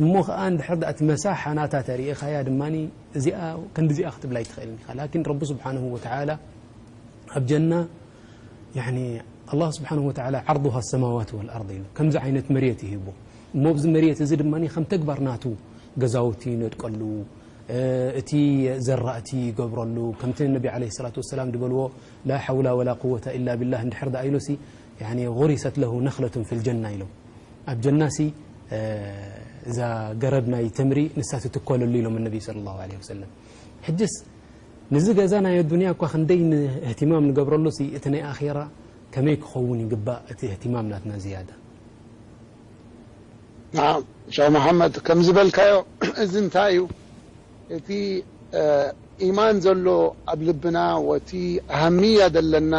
እሞ ኸዓ እንድሕር ደኣ እቲ መሳሓ ናታ ተሪእኻያ ድማ እዚኣ ክንድዚኣ ክትብላ ኣይትኽእልን ኢኻ። ላኪን ረቢ ስብሓንሁ ወተዓላ ኣብ ጀና ያኒ ኣላህ ስብሓንሁ ወተዓላ ዓርዱሃ ሰማዋት ወልኣርድ ኢሉ ከምዚ ዓይነት መሬት ይሂቦ። እሞ ኣብዚ መሬት እዚ ድማ ከም ተግባር ናቱ ገዛውቲ ይነድቀሉ፣ እቲ ዘራእቲ ይገብረሉ። ከምቲ ነቢ ዓለይሂ ሰላቱ ወሰላም ዝበልዎ ላ ሓውላ ወላ ቁወተ ኢላ ቢላህ እንድሕር ደኣ ኢሉሲ ያኒ ጉሪሰት ለሁ ነኽለቱን ፊል ጀና ኢሎም። ኣብ ጀናሲ እዛ ገረብ ናይ ተምሪ ንሳ ትትኮለሉ ኢሎም ነቢ ሰለላሁ ዓለይሂ ወሰለም። ሕጅስ ንዚ ገዛ ናይ ኣዱንያ እኳ ክንደይ እህትማም ንገብረሉ ሲ እቲ ናይ ኣኼራ ከመይ ክኸውን ይግባእ እቲ እህትማም ናትና ዝያዳ። ናም ሸኽ መሓመድ ከም ዝበልካዮ እዚ እንታይ እዩ እቲ ኢማን ዘሎ ኣብ ልብና ወቲ ኣሃምያ ዘለና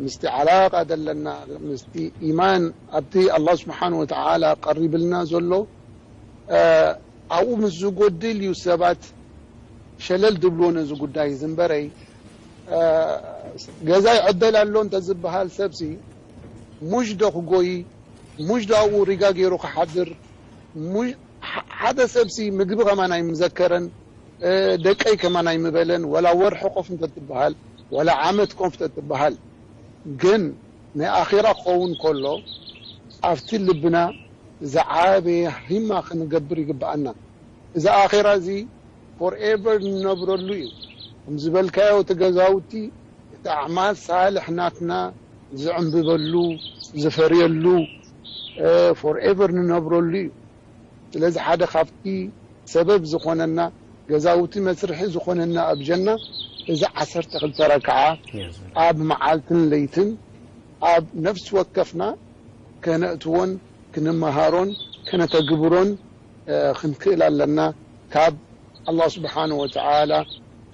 ምስቲ ዓላቃ ዘለና ምስቲ ኢማን ኣብቲ ኣላህ ስብሓን ወተዓላ ቀሪብልና ዘሎ ኣብኡ ምስ ዝጎድል እዩ ሰባት ሸለል ድብልዎ ነዚ ጉዳይ ዝንበረይ ገዛይ ዕደል ኣሎ እንተ ዝበሃል ሰብሲ ሙሽ ዶ ክጎይ ሙሽ ዶ ኣብኡ ሪጋ ገይሩ ክሓድር ሓደ ሰብሲ ምግቢ ከማን ኣይምዘከረን ደቀይ ከማን ኣይምበለን ወላ ወርሒ ኮፍ እንተትበሃል ወላ ዓመት ኮፍ እንተትበሃል ግን ናይ ኣኼራ ክኸውን ከሎ ኣብቲ ልብና ዝዓበየ ሂማ ክንገብር ይግብኣና። እዚ ኣኼራ እዚ ፎርኤቨር ንነብረሉ እዩ። ከም ዝበልካዮ እቲ ገዛውቲ እቲ ኣዕማል ሳልሕ ናትና ዝዕንብበሉ ዝፈርየሉ ፎርኤቨር ንነብረሉ እዩ። ስለዚ ሓደ ካብቲ ሰበብ ዝኾነና ገዛውቲ መስርሒ ዝኾነና ኣብ ጀና እዚ ዓሰርተ ክልተ ረክዓ ኣብ መዓልትን ለይትን ኣብ ነፍሲ ወከፍና ከነእትዎን ክንመሃሮን ከነተግብሮን ክንክእል ኣለና። ካብ ኣላህ ስብሓን ወተዓላ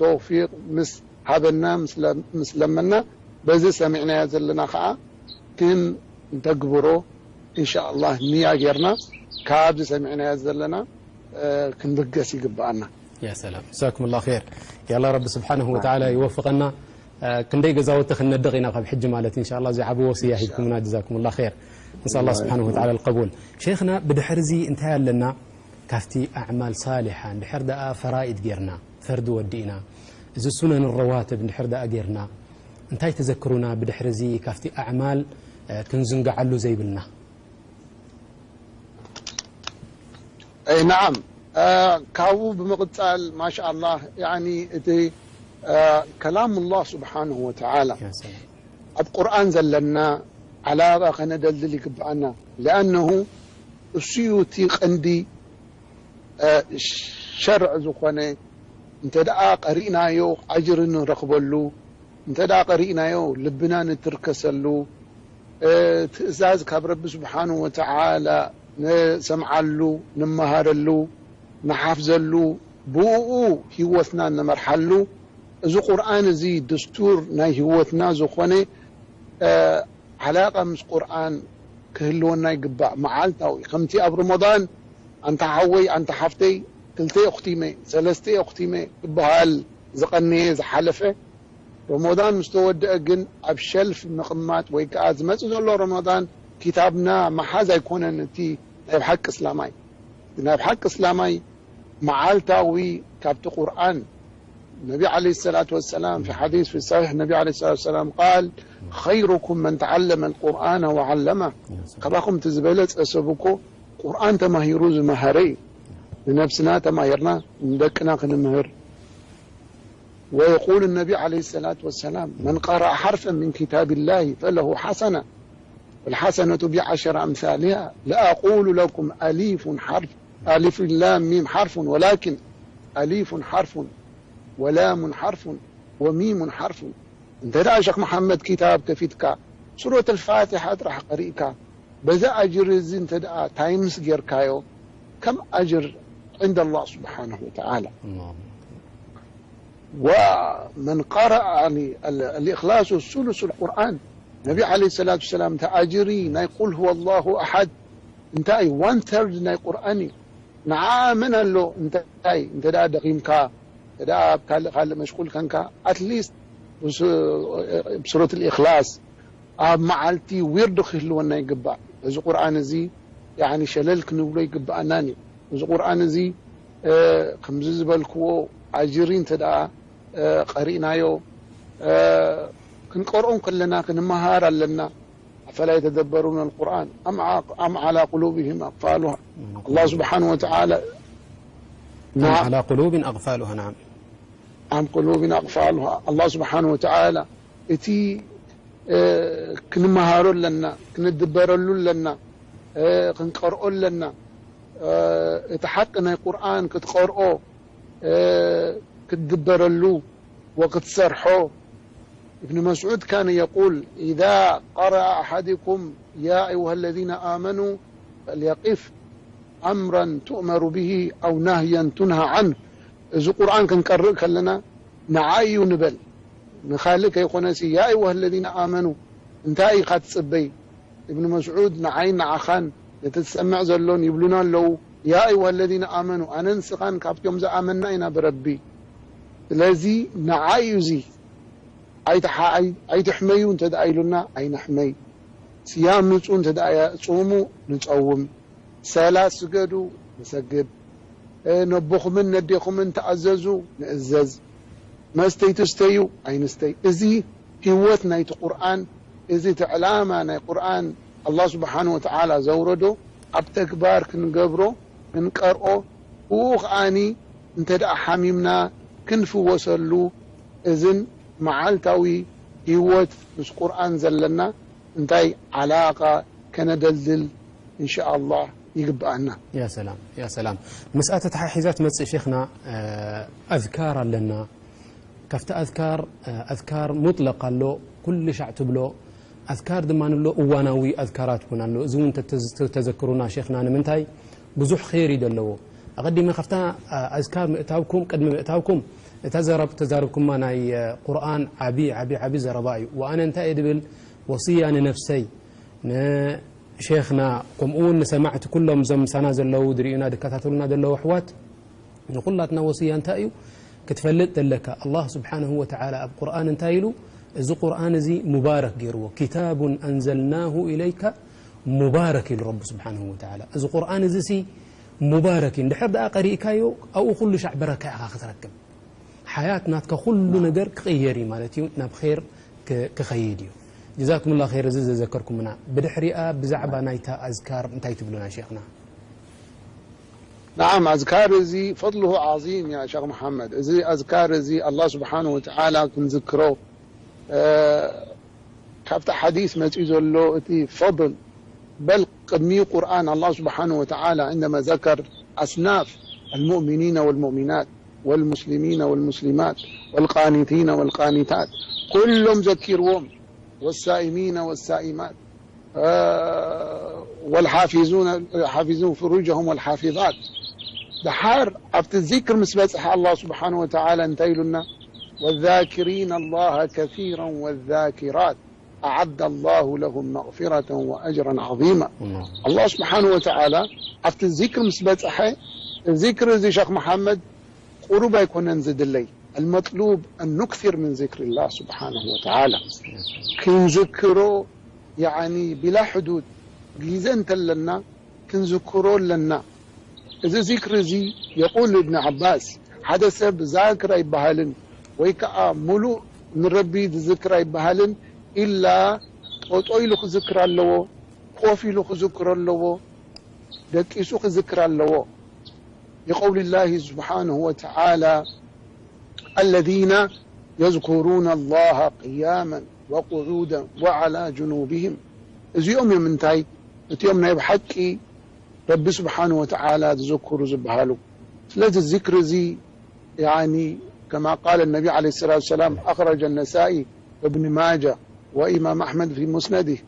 ተውፊቅ ምስ ሃበና ምስ ለመና በዚ ሰሚዕናዮ ዘለና ከዓ ክንተግብሮ፣ ኢንሻኣላህ፣ ንያ ጌርና ካብዚ ሰሚዕናዮ ዘለና፣ እ፣ ክንብገስ ይግብኣና። ያ ሰላም። ጀዛኩሙላህ ኸይር። ያላ ረቢ ስብሓንሁ ወተዓላ ይወፍቐና። እ፣ ክንደይ ገዛውቲ ክንነድቕ ኢና ካብ ሕጂ ማለት፣ ኢንሻኣላህ፣ እዚ ዓቢ ወስያ ሂብኩምና። ጀዛኩሙላህ ኸይር። ንስኣላህ ስብሓንሁ ወተዓላ ልቀቡል። ሸይኽና፣ ብድሕሪ እዚ እንታይ ኣለና? ካብቲ ኣዕማል ሳሊሓ እንድሕር ደኣ ፈራኢድ ጌርና፣ ፈርዲ ወዲእና፣ እዚ ሱነን ረዋትብ እንድሕር ደኣ ጌርና፣ እንታይ ተዘክሩና ብድሕሪ እዚ ካብቲ ኣዕማል፣ እ፣ ክንዝንግዓሉ ዘይብልና? ኣይ፣ ነዓም። እ፣ ካብኡ ብምቕጻል፣ ማሻኣላህ፣ ያዕኒ፣ እቲ፣ እ፣ ከላሙላህ ስብሓንሁ ወተዓላ ያ ሰላም። ኣብ ቁርኣን ዘለና ዓላቓ ከነደልድል ይግብኣና። ለኣነሁ እሱ እዩ እቲ ቀንዲ፣ እ፣ ሸርዕ ዝኾነ። እንተ ደኣ ቀሪእናዮ ኣጅሪ ንረኽበሉ፣ እንተ ደኣ ቀሪእናዮ ልብና ንትርከሰሉ፣ እ፣ ትእዛዝ ካብ ረቢ ስብሓንሁ ወተዓላ ንሰምዓሉ፣ ንመሃረሉ፣ ንሓፍዘሉ፣ ብእኡ ህይወትና ንመርሓሉ። እዚ ቁርኣን እዚ ድስቱር ናይ ህይወትና ዝኾነ፣ እ፣ ዓላቃ ምስ ቁርኣን ክህልወና ይግባእ። መዓልታዊ፣ ከምቲ ኣብ ረመዳን ኣንታ ሓወይ፣ ኣንታ ሓፍተይ፣ ክልተ ኣኽቲመ፣ ሰለስተ ኣኽቲመ ክበሃል ዝቐነየ ዝሓለፈ፣ ረመዳን ምስ ተወደአ ግን ኣብ ሸልፍ ምቕማጥ ወይ ከኣ ዝመጽእ ዘሎ ረመዳን ኪታብና ምሓዝ ኣይኮነን እቲ ናይ ብሓቂ እስላማይ። እቲ ናይ ብሓቂ እስላማይ መዓልታዊ ካብቲ ቁርኣን ነቢ ዓለይሂ ሰላቱ ወሰላም ፊ ሓዲስ ፊ ሰሒሕ ነቢ ዓለይሂ ሰላቱ ወሰላም ቃል፣ "ኸይሩኩም መን ተዓለመ ልቁርኣነ ወዓለመ." ካባኹም እቲ ዝበለጸ ሰብ እኮ ቁርኣን ተማሂሩ ዝመሃረ እዩ። ንነብስና ተማሂርና ንደቅና ክንምህር። ويقول النبي عليه الصلاة والسلام: "من قرأ حرفا من كتاب الله فله حسنة، والحسنة بعشر أمثالها، لا أقول لكم ألف حرف، ألف لام ميم حرف، ولكن ألف حرف، ولام حرف، وميم حرف." እንተ ደኣ ሸኽ መሓመድ ኪታብ ከፊትካ ሱረት ኣልፋቲሓ ጥራሕ ቀሪእካ፣ በዛ ኣጅሪ እዚ እንተ ደኣ ታይምስ ጌርካዮ፣ ከም ኣጅር عند الله سبحانه وتعالى። ኣላሁ ኣክበር። ومن قرأ، يعني، ال-، الإخلاص ثلث القرآن። ነቢ ዓለይሂ ሰላቱ ወሰላም፣ እቲ ኣጅሪ ናይ ቁል ሁወ ኣላሁ ኣሓድ እንታይ እዩ? ዋን ተርድ ናይ ቁርኣን እዩ። ንዓ መን ኣሎ እንታይ እንተ ደኣ ደኺምካ፣ እንተ ደኣ ኣብ ካልእ ካልእ መሽቁል ከንካ፣ ኣትሊስት ብስ-፣ ብሱረት ልእኽላስ ኣብ መዓልቲ ዊርድ ክህልወና ይግባእ። እዚ ቁርኣን እዚ፣ ያዕኒ፣ ሸለል ክንብሎ ይግብኣናን እዩ። እዚ ቁርኣን እዚ፣ እ፣ ከምዚ ዝበልክዎ ኣጅሪ እንተ ደኣ፣ እ፣ ቀሪእናዮ፣ እ፣ ክንቀርኦ ከለና ክንመሃር ኣለና። ኣፈላ የተደበሩን ኣልቁርኣን ኣም ዓ-፣ ኣም ዓላ ቁሉብህም ኣቅፋሉሃ። ኣላህ ስብሓን ወተዓላ أم على قلوب أقفالها، نعم. ኣም ቁሉብን ኣቕፋሉሃ። ኣላህ ስብሓን ወተዓላ እቲ፣ እ፣ ክንመሃሮ ኣለና፣ ክንድበረሉ ኣለና፣ እ፣ ክንቀርኦ ኣለና። እ፣ እቲ ሓቂ ናይ ቁርኣን ክትቀርኦ፣ እ፣ ክትድበረሉ ወክትሰርሖ። ابن مسعود كان يقول: "إذا قرأ أحدكم يا أيها الذين آمنوا فليقف أمرا تؤمر به أو نهيا تنهى عنه." እዚ ቁርኣን ክንቀርእ ከለና ንዓይ እዩ ንበል፣ ንኻልእ ከይኮነሲ፣ "يا أيها الذين آمنوا፣ እንታይ ኢኻ ትጽበይ?" እብን መስዑድ ንዓይን ንዓኻን ነቲ ዝሰምዕ ዘሎን ይብሉና ኣለዉ፣ "يا أيها الذين آمنوا፣ ኣነን ንስኻን ካብቶም ዝኣመንና ኢና ብረቢ። ስለዚ ንዓይ እዩ እዚ፣ ኣይትሓ-፣ ኣይ-፣ ኣይትሕመዩ እንተ ደኣ ኢሉና ኣይንሕመይ፣ ስያም ምጹ እንተ ደኣ ያ-፣ ጽውሙ ንጸውም፣ ሰላት ስገዱ ንሰግድ፣ እ፣ ነቦኹምን ነዴኹምን ተኣዘዙ ንእዘዝ፣ መስተይ ትስተዩ ኣይንስተይ." እዚ ህይወት ናይቲ ቁርኣን፣ እዚ እቲ ዕላማ ናይ ቁርኣን ኣላህ ስብሓን ወተዓላ ዘውረዶ ኣብ ተግባር ክንገብሮ፣ ክንቀርኦ፣ ብኡ ከኣኒ እንተ ደኣ ሓሚምና ክንፍወሰሉ፣ እዝን መዓልታዊ ህይወት ምስ ቁርኣን ዘለና እንታይ ዓላቃ ከነደልድል እንሻኣላህ ይግብኣና። ያ ሰላም፣ ያ ሰላም። ምስኣ ተተሓሒዛ ትመጽእ ሼኽና፣ እ፣ ኣዝካር ኣለና። ካብቲ ኣዝካር፣ እ፣ ኣዝካር ሙጥለቅ ኣሎ፣ ኩሉ ሻዕ ትብሎ። ኣዝካር ድማ ኣሎ፣ እዋናዊ ኣዝካራት እውን ኣሎ። እዚ እውን ተተዝ-፣ ተዘክሩና ሼኽና፣ ንምንታይ ብዙሕ ኸይር እዩ ዘለዎ። ኣቐዲመ ካብታ ኣዝካር ምእታውኩም፣ ቅድሚ ምእታውኩም፣ እታ ዘረብ-፣ ተዛረብኩማ ናይ ቁርኣን ዓቢ፣ ዓቢ፣ ዓቢ ዘረባ እዩ። ወኣነ እንታይ እየ ድብል? ወስያ ንነፍሰይ፣ ንሼኽና፣ ከምኡ እውን ንሰማዕቲ ኩሎም እዞም ምሳና ዘለዉ፣ ዝርእዩና፣ ዝከታተሉና ዘለዉ ኣሕዋት፣ ንኹላትና ወስያ እንታይ እዩ ክትፈልጥ ዘለካ? ኣላህ ስብሓንሁ ወተዓላ ኣብ ቁርኣን እንታይ ኢሉ? እዚ ቁርኣን እዚ ሙባረክ ገይርዎ። ኪታቡን ኣንዘልናሁ ኢለይካ ሙባረክ ኢሉ ረቢ ስብሓንሁ ወተዓላ። እዚ ቁርኣን እዚ ሲ ሙባረክ እዩ። እንድሕር ደኣ ቀሪእካዮ ኣብኡ ኩሉ ሻዕ በረካ ኢኻ ክትረክብ። ሓያት ናትካ ኩሉ ነገር ክቕየር እዩ ማለት እዩ። ናብ ኸይር ክ-፣ ክኸይድ እዩ። ጀዛኩምላ ኸይር እዚ ዘዘከርኩምና። ብድሕሪኣ ብዛዕባ ናይታ ኣዝካር እንታይ ትብሉና ሼኽና? نعم، ኣዝካር እዚ ፈድሉሁ ዓዚም ያ ሸኽ መሓመድ። እዚ ኣዝካር እዚ ኣላህ ስብሓንሁ ወተዓላ ክንዝክሮ፣ እ፣ ካብቲ ሓዲስ መፂኡ ዘሎ እቲ ፈድል፣ በል ቅድሚ ቁርኣን ኣላህ ስብሓንሁ ወተዓላ عندما ذكر أصناف المؤمنين والمؤمنات والمسلمين والمسلمات والقانتين والقانتات ኩሎም ዘኪርዎም والصائمين والصائمات والحافظون حافظون فروجهم والحافظات። ደሓር ኣብቲ ዚክር ምስ በጽሐ ኣላህ ስብሓን ወተዓላ እንታይ ኢሉና? والذاكرين الله كثيرا والذاكرات أعد الله لهم مغفرة وأجرا عظيما. ኣላህ ስብሓን ወተዓላ ኣብቲ ዚክር ምስ በጽሐ፣ ዚክር እዚ ሸኽ መሓመድ ቁሩብ ኣይኮነን ዝድለይ። المطلوب أن نكثر من ذكر الله سبحانه وتعالى። ክንዝክሮ ያኒ ቢላ ሕዱድ ግዜ እንተለና ክንዝክሮ ኣለና። እዚ ዚክር እዚ የቁል እብን ዓባስ ሓደ ሰብ ዛክር ኣይበሃልን ወይ ከዓ ሙሉእ ንረቢ ዝዝክር ኣይበሃልን ኢላ ጠጦ ኢሉ ክዝክር ኣለዎ፣ ኮፍ ኢሉ ክዝክር ኣለዎ፣ ደቂሱ ክዝክር ኣለዎ። لقول الله سبحانه وتعالى الذين يذكرون الله قياما وقعودا وعلى جنوبهم እዚኦም እዮም እንታይ እቲኦም ናይ ብሓቂ ረቢ ስብሓን ወተዓላ ዝዝክሩ ዝበሃሉ ስለዚ ዚክር እዚ يعني كما قال النبي عليه الصلاة والسلام أخرج النسائي وابن ماجه وإمام أحمد في مسنده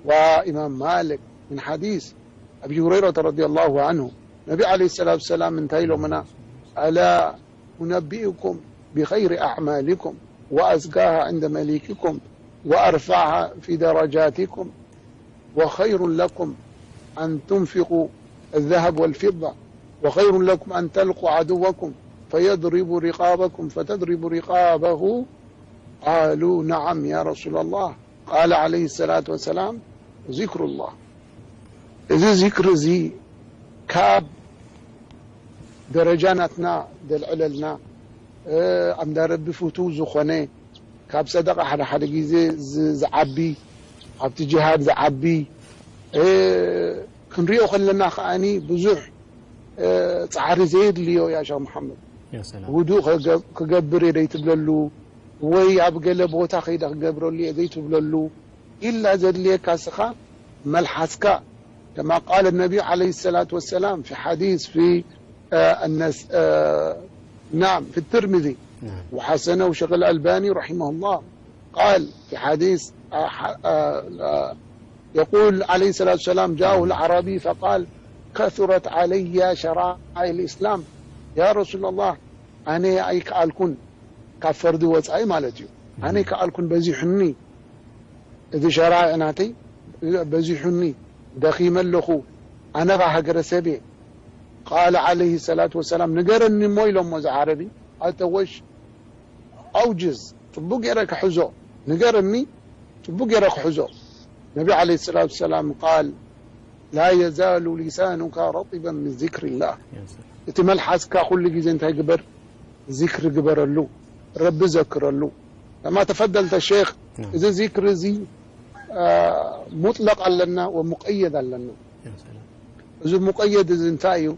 وإمام مالك من حديث أبي هريرة رضي الله عنه النبي عليه الصلاة والسلام من تايلو منا ألا أنبئكم بخير أعمالكم وأزكاها عند مليككم وأرفعها في درجاتكم وخير لكم أن تنفقوا الذهب والفضة وخير لكم أن تلقوا عدوكم فيضرب رقابكم فتضرب رقابه قالوا نعم يا رسول الله قال عليه الصلاة والسلام ذكر الله እዚ ዚክር እዚ ካብ ደረጃ ናትና ዘልዕለልና ኣብ እንዳ ረቢ ፍቱው ዝኾነ ካብ ሰደቃ ሓደ ሓደ ግዜ ዝዓቢ ኣብቲ ጅሃድ ዝዓቢ ክንሪኦ ከለና ከዓኒ ብዙሕ ፃዕሪ ዘየድልዮ ያ ሸኽ መሓመድ ውዱእ ክገብር እየ ዘይትብለሉ ወይ ኣብ ገለ ቦታ ከይደ ክገብረሉ እየ ዘይትብለሉ ኢላ ዘድልየካ ስኻ መልሓስካ كما قال النبي عليه الصلاة والسلام في حديث في آه، النس... آه، نعم في الترمذي وحسنه الشيخ الألباني رحمه الله قال في حديث آه، آه، آه، يقول عليه الصلاة والسلام جاءه الأعرابي فقال كثرت علي شرائع الإسلام يا رسول الله أنا أيك ألكن كفرد وزعي مالتي أنا كألكن بزيحني እዚ ሸራዒ ናተይ በዚሑኒ ደኺመ ኣለኹ ኣነ ኸዓ ሃገረሰብ እየ ቃለ ዓለይሂ ሰላቱ ወሰላም ንገረኒ እሞ ኢሎሞ እዚ ዓረቢ ኣተወሽ ኣውጅዝ ፅቡቅ ገይረ ክሕዞ ንገረኒ ፅቡቅ ገይረ ክሕዞ ነቢ ዓለይሂ ሰላቱ ወሰላም ቃል ላ የዛሉ ሊሳኑካ ረጢበን ምን ዚክሪላህ እቲ መልሓስካ ኩሉ ግዜ እንታይ ግበር ዚክሪ ግበረሉ ረቢ ዘክረሉ كما تفضلت الشيخ እዚ ዚክሪ እዚ ሙጥለቅ ኣለና ወሙቀየድ ኣለና እዚ ሙቀየድ እዚ እንታይ እዩ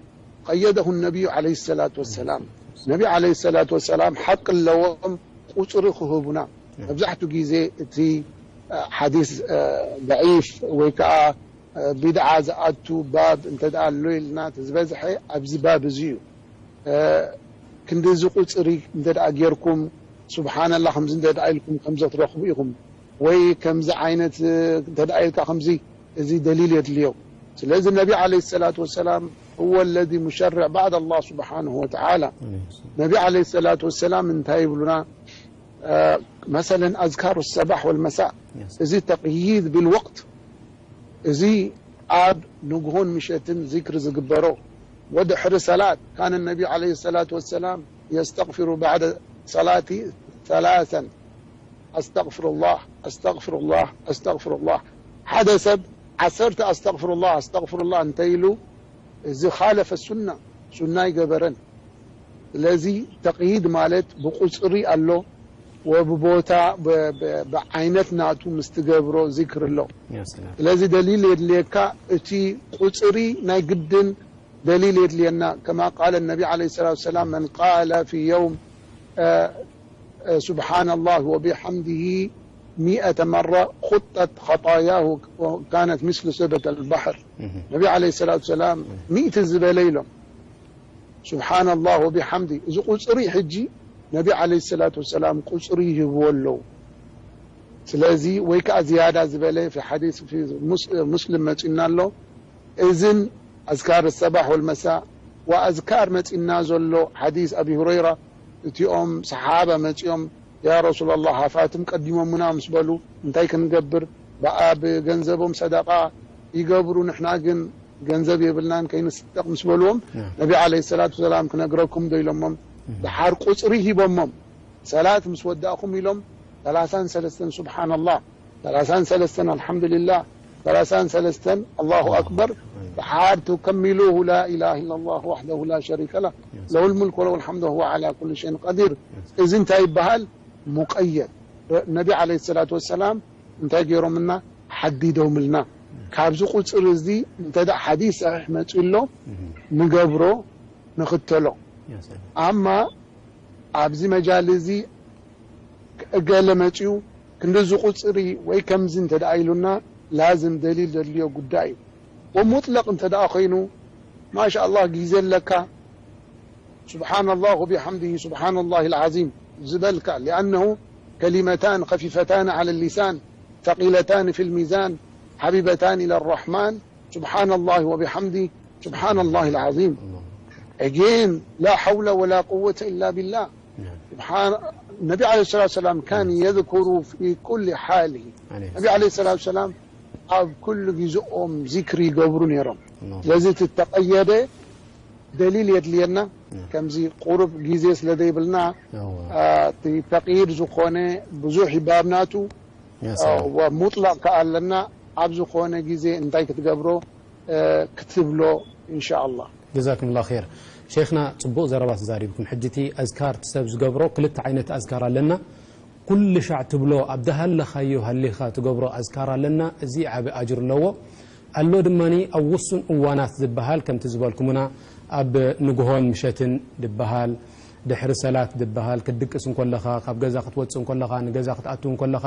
قيده النبي عليه الصلاة والسلام ነቢ عليه الصلاة والسلام ሓቂ ኣለዎም ቁፅሪ ክህቡና መብዛሕትኡ ግዜ እቲ ሓዲስ ضعيف ወይ ከዓ ቢድዓ ዝኣቱ ባብ እንተ ደኣ ኣሎ ኢልና እቲ ዝበዝሐ ኣብዚ ባብ እዚ እዩ ክንድዚ ቁፅሪ እንተ ደኣ ጌርኩም ስብሓንላ ከምዚ እንተ ደኣ ኢልኩም ከምዚ ክትረኽቡ ኢኹም ወይ ከምዚ ዓይነት እንተ ደኣ ኢልካ ከምዚ እዚ ደሊል የድልዮ ስለዚ ነቢ ዓለ ሰላት ወሰላም هو الذي مشرع بعد الله سبحانه وتعالى. ነቢ عليه الصلاة والسلام እንታይ ይብሉና? መሰለን ኣዝካሩ ሰባሕ ወልመሳእ፣ እዚ ተቅይድ ብልወቅት፣ እዚ ኣብ ንግሆን ምሸትን ዚክሪ ዝግበሮ። ወድሕሪ ሰላት ካነ ነቢ عليه الصلاة والسلام يستغفر بعد صلاة ثلاثا، أستغفر الله، أستغفر الله، أستغفر الله። ሓደ ሰብ ዓሰርተ ኣስተግፍሩላህ ኣስተግፍሩላህ እንተኢሉ፣ እዚ ኻለፈ ሱና፣ ሱና ኣይገበረን። ስለዚ ተቕይድ ማለት ብቁፅሪ ኣሎ፣ ወብቦታ፣ ብ- ብ- ብዓይነት ናቱ ምስ ትገብሮ ዚክር ኣሎ። ስለዚ ደሊል የድልየካ፣ እቲ ቁፅሪ ናይ ግድን ደሊል የድልየና። ከማ ቃለ ነቢ ዓለይሂ ሰላቱ ወሰላም፣ መን ቃለ ፊ የውም ሱብሓነላህ ወቢሐምዲሂ ሚአተ መራ ኹጠት ኸጣያሁ ካነት ምስሉ ዘበደል ባሕር። ነቢ ዓለይሂ ሰላቱ ወሰላም ሚእቲ ዝበለ ኢሎም። ሱብሓነላህ ወቢሐምዲ፣ እዚ ቁፅሪ ሕጂ ነቢ ዓለይሂ ሰላቱ ወሰላም ቁፅሪ ይህብዎ ኣለዉ። ስለዚ ወይ ከዓ ዝያዳ ዝበለ ፊ ሓዲስ ፊ ሙስ- ሙስሊም መፂና ኣሎ። እዝን ኣዝካር ሰባሕ ወልመሳ ወኣዝካር መፂና ዘሎ ሓዲስ ኣቢ ሁረይራ፣ እቲኦም ሰሓባ መፂኦም ያ ረሱላላህ ሃፋትም ቀዲሞምና ምስ በሉ እንታይ ክንገብር? ብኣ ብገንዘቦም ሰደቃ ይገብሩ፣ ንሕና ግን ገንዘብ የብልናን ከይንስደቕ ምስ በልዎም፣ ነቢ ዓለይሂ ሰላቱ ወሰላም ክነግረኩም ዶ ኢሎሞም፣ ደሓር ቁፅሪ ሂቦሞም። ሰላት ምስ ወዳእኹም ኢሎም ሰላሳን ሰለስተን ሱብሓነላህ፣ ሰላሳን ሰለስተን ኣልሓምዱሊላህ፣ ሰላሳን ሰለስተን ኣላሁ ኣክበር። ደሓር ትከሚሉሁ ላኢላሃ ኢለላህ ወሕደሁ ላ ሸሪከ ላህ ለሁል ሙልክ ወለሁል ሓምድ ወሁወ ዓላ ኩሊ ሸይን ቀዲር። እዚ እንታይ ይበሃል? ሙቀየድ። ነቢ ዓለይሂ ሰላቱ ወሰላም እንታይ ገይሮምልና? ሓዲዶምልና። ካብዚ ቁፅሪ እዚ እንተ ደኣ ሓዲስ ሰሒሕ መፂኡ ኣሎ ንገብሮ፣ ንኽተሎ። ኣማ ኣብዚ መጃል እዚ እገለ መፂኡ ክንድዚ ቁፅሪ ወይ ከምዚ እንተ ደኣ ኢሉና ላዝም ደሊል ዘድልዮ ጉዳይ እዩ። ወሙጥለቅ እንተ ደኣ ኮይኑ ማሻ ኣላህ ግዜ ኣለካ سبحان الله وبحمده سبحان الله العظيم ዝበልካ لأنه كلمتان خفيفتان على اللسان ثقيلتان في الميزان حبيبتان إلى الرحمن سبحان الله وبحمده سبحان الله العظيم. Again, لا حول ولا قوة إلا بالله. سبحان النبي عليه الصلاة والسلام كان يذكر في كل حاله. ነቢ عليه الصلاة والسلام ኣብ ኩሉ ግዜኦም ዚክሪ ይገብሩ ነይሮም። ስለዚ እቲ ተቐየደ ደሊል የድልየና። ከምዚ ቁሩብ ግዜ ስለ ዘይብልና እቲ ተቕይድ ዝኾነ ብዙሕ ይባብ ናቱ ሙጥላቕ ከኣ ኣለና። ኣብ ዝኾነ ግዜ እንታይ ክትገብሮ ክትብሎ ኢንሻኣላህ። ጀዛኩም ላ ር። ሸይኽና፣ ጽቡቕ ዘረባ ተዛሪብኩም። ሕጂ እቲ ኣዝካር እቲ ሰብ ዝገብሮ፣ ክልተ ዓይነት ኣዝካር ኣለና። ኩሉ ሻዕ ትብሎ፣ ኣብ ዝሃለኻዮ ሃሊኻ ትገብሮ ኣዝካር ኣለና። እዚ ዓቢ ኣጅር ኣለዎ። ኣሎ ድማ ኣብ ውሱን እዋናት ዝበሃል፣ ከምቲ ዝበልኩምና፣ ኣብ ንግሆን ምሸትን ዝበሃል፣ ድሕሪ ሰላት ዝበሃል፣ ክትድቅስ እንከለኻ፣ ካብ ገዛ ክትወጽእ እንከለኻ፣ ንገዛ ክትኣቱ እንከለኻ፣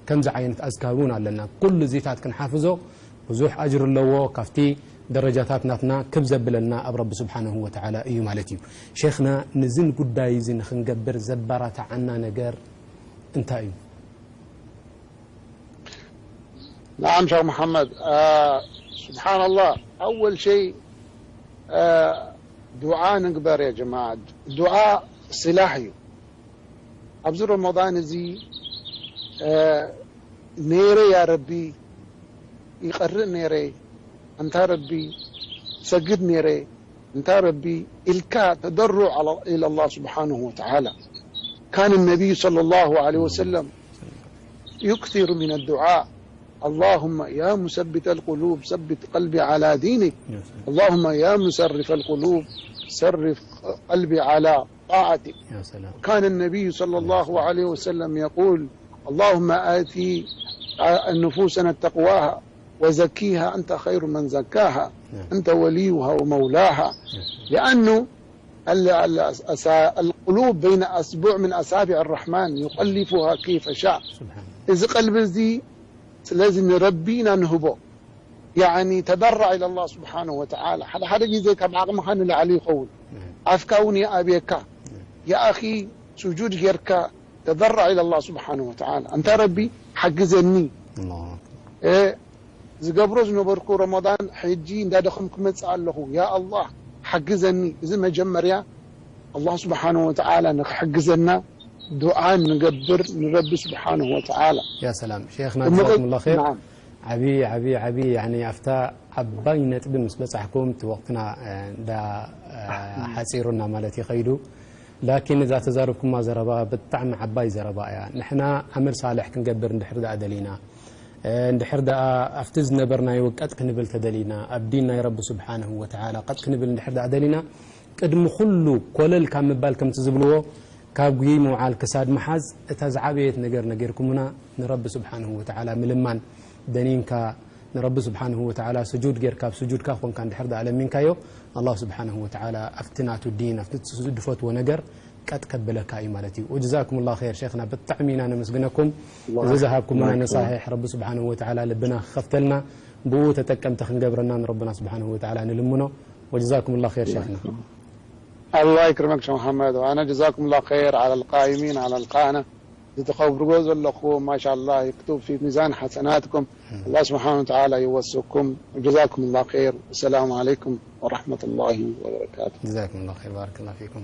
ከምዚ ዓይነት ኣዝካር እውን ኣለና። ኩሉ እዚታት ክንሓፍዞ ብዙሕ ኣጅር ኣለዎ። ካብቲ ደረጃታት ናትና ክብ ዘብለና ኣብ ረቢ ስብሓንሁ ወተዓላ እዩ ማለት እዩ። ሼኽና፣ ንዝን ጉዳይ እዚ ንኽንገብር ዘበራትዓና ነገር እንታይ እዩ? نعم شيخ محمد، آه سبحان الله، أول شيء آه دعاء نقبر يا جماعة. دعاء سلاح እዩ። ኣብዚ ረመዳን እዚ ነይረ ያ ረቢ ይቐርእ ነይረ፣ ኣንታ ረቢ ሰግድ ነይረ፣ ኣንታ ረቢ ኢልካ ተደሩዕ ኢላ ኣላህ ስብሓንሁ ወተዓላ። ካነ ነቢዩ ሰለላሁ ዐለይሂ ወሰለም ዩክሲሩ ሚነ ዱዓ اللهم يا مثبت القلوب ثبت قلبي على دينك اللهم يا مصرف القلوب صرف قلبي على طاعتك. يا سلام. وكان النبي صلى الله عليه وسلم يقول اللهم آت نفوسنا تقواها وزكيها أنت خير من زكاها أنت وليها ومولاها. لأنه القلوب بين أصبع من أصابع الرحمن يقلبها كيف شاء. እዚ ቀልቢ እዚ ስለዚ ንረቢ ኢና ንህቦ። ያኒ ተደራዕ ኢለ ኣላህ ስብሓንሁ ወተዓላ ሓደ ሓደ ግዜ ካብ ዓቕምኻ ንላዕሊ ይኸውን። ኣፍካ እውን ይኣብየካ። የኣኺ ስጁድ ጌርካ ተደራዕ ኢለ ኣላህ ስብሓንሁ ወተዓላ፣ እንታ ረቢ ሓግዘኒ። ዝገብሮ ዝነበርኩ ረመዳን ሕጂ እንዳደኸምኩ ክመጽእ ኣለኹ። ያ ኣላህ ሓግዘኒ። እዚ መጀመርያ ኣላህ ስብሓንሁ ወተዓላ ንኽሕግዘና ዱዓ ንገብር ንረቢ ስብሓንሁ ወተዓላ። ያ ሰላም ሸይኽና ጀዛኩሙላ ኸይር። ዓብዪ ዓብዪ ዓብዪ ያኒ ኣብታ ዓባይ ነጥቢ ምስ በጻሕኩም እቲ ወቅትና እንዳ ሓጺሩና ማለት ይኸይዱ። ላኪን እዛ ተዛረብኩማ ዘረባ ብጣዕሚ ዓባይ ዘረባ እያ። ንሕና ዓመል ሳልሕ ክንገብር እንድሕር ደኣ ደሊና እንድሕር ደኣ ኣብቲ ዝነበርናዮ ቀጥ ክንብል ተደሊና ኣብ ዲን ናይ ረቢ ስብሓንሁ ወተዓላ ቀጥ ክንብል እንድሕር ደኣ ደሊና ቅድሚ ኩሉ ኮለል ካብ ምባል ከምቲ ዝብልዎ ካብ ጉይ ምውዓል ክሳድ ምሓዝ እታ ዝዓበየት ነገር ነጊርኩምና ንረቢ ስብሓንሁ ወተዓላ ምልማን ደኒንካ ንረቢ ስብሓንሁ ወተዓላ ስጁድ ጌርካ ኣብ ስጁድካ ኮንካ እንድሕር ደኣ ለሚንካዮ ኣላህ ስብሓንሁ ወተዓላ ኣብቲ ናቱ ዲን ኣብቲ ዝፈትዎ ነገር ቀጥ ከብለካ እዩ ማለት እዩ። ወጀዛኩም ላ ኸይር ሸይኽና ብጣዕሚ ኢና ነመስግነኩም። እዚ ዝሃብኩምና ነሳሒሕ ረቢ ስብሓንሁ ወተዓላ ልብና ክኸፍተልና ብኡ ተጠቀምቲ ክንገብረና ንረብና ስብሓንሁ ወተዓላ ንልምኖ። ወጀዛኩም ላ ኸይር ሸይኽና። الله يكرمك شيخ محمد، وأنا جزاكم الله خير على القائمين على القناة. تتخبروا زلكم ما شاء الله يكتب في ميزان حسناتكم. الله سبحانه وتعالى يوفقكم وجزاكم الله خير. السلام عليكم ورحمة الله وبركاته. جزاكم الله خير بارك الله فيكم.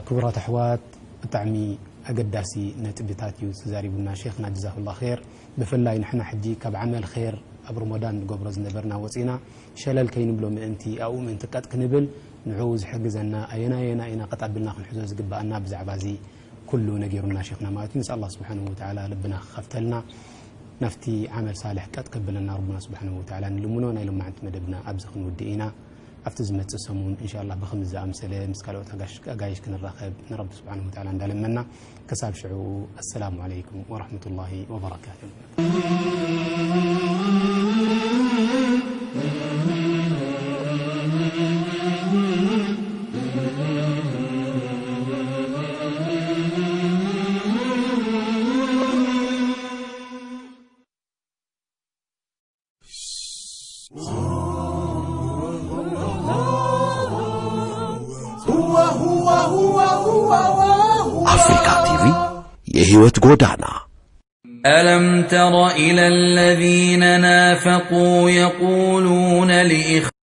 ክቡራት ኣሕዋት ብጣዕሚ ኣገዳሲ ነጥብታት እዩ ተዛሪቡና ሸይኽና ጀዛሁላ ኸይር። ብፍላይ ንሕና ሕጂ ካብ ዓመል ኸይር ኣብ ሮሞዳን ንገብሮ ዝነበርና ወፂና ሸለል ከይንብሎ ምእንቲ ኣብኡ ምእንቲ ቀጥ ክንብል ንዕኡ ዝሕግዘና ኣየናየና ኢና ቀጥ ኣቢልና ክንሕዞ ዝግባኣና ብዛዕባ እዚ ኩሉ ነጊሩና ሸይኽና ማለት እዩ። ንስኣል ኣላህ ስብሓንሁ ወተዓላ ልብና ክኸፍተልና ናብቲ ዓመል ሳልሕ ቀጥ ከብለና ረቡና ስብሓንሁ ወተዓላ ንልምኖ። ናይ ሎማዕንቲ መደብና ኣብዚ ክንውድእ ኢና። ኣብቲ ዝመፅእ ሰሙን እንሻላ ብኸምዚ ዝኣምሰለ ምስ ካልኦት ኣጋይሽ ክንራኸብ ንረቢ ስብሓንሁ ወተዓላ እንዳለመና ክሳብ ሽዑ ኣሰላሙ ዓለይኩም ወረሕመቱላሂ ወበረካቱ። ኣፍሪካ ቲቪ የህይወት ጎዳና። ألم تر إلى الذين نافقوا يقولون لإخوانهم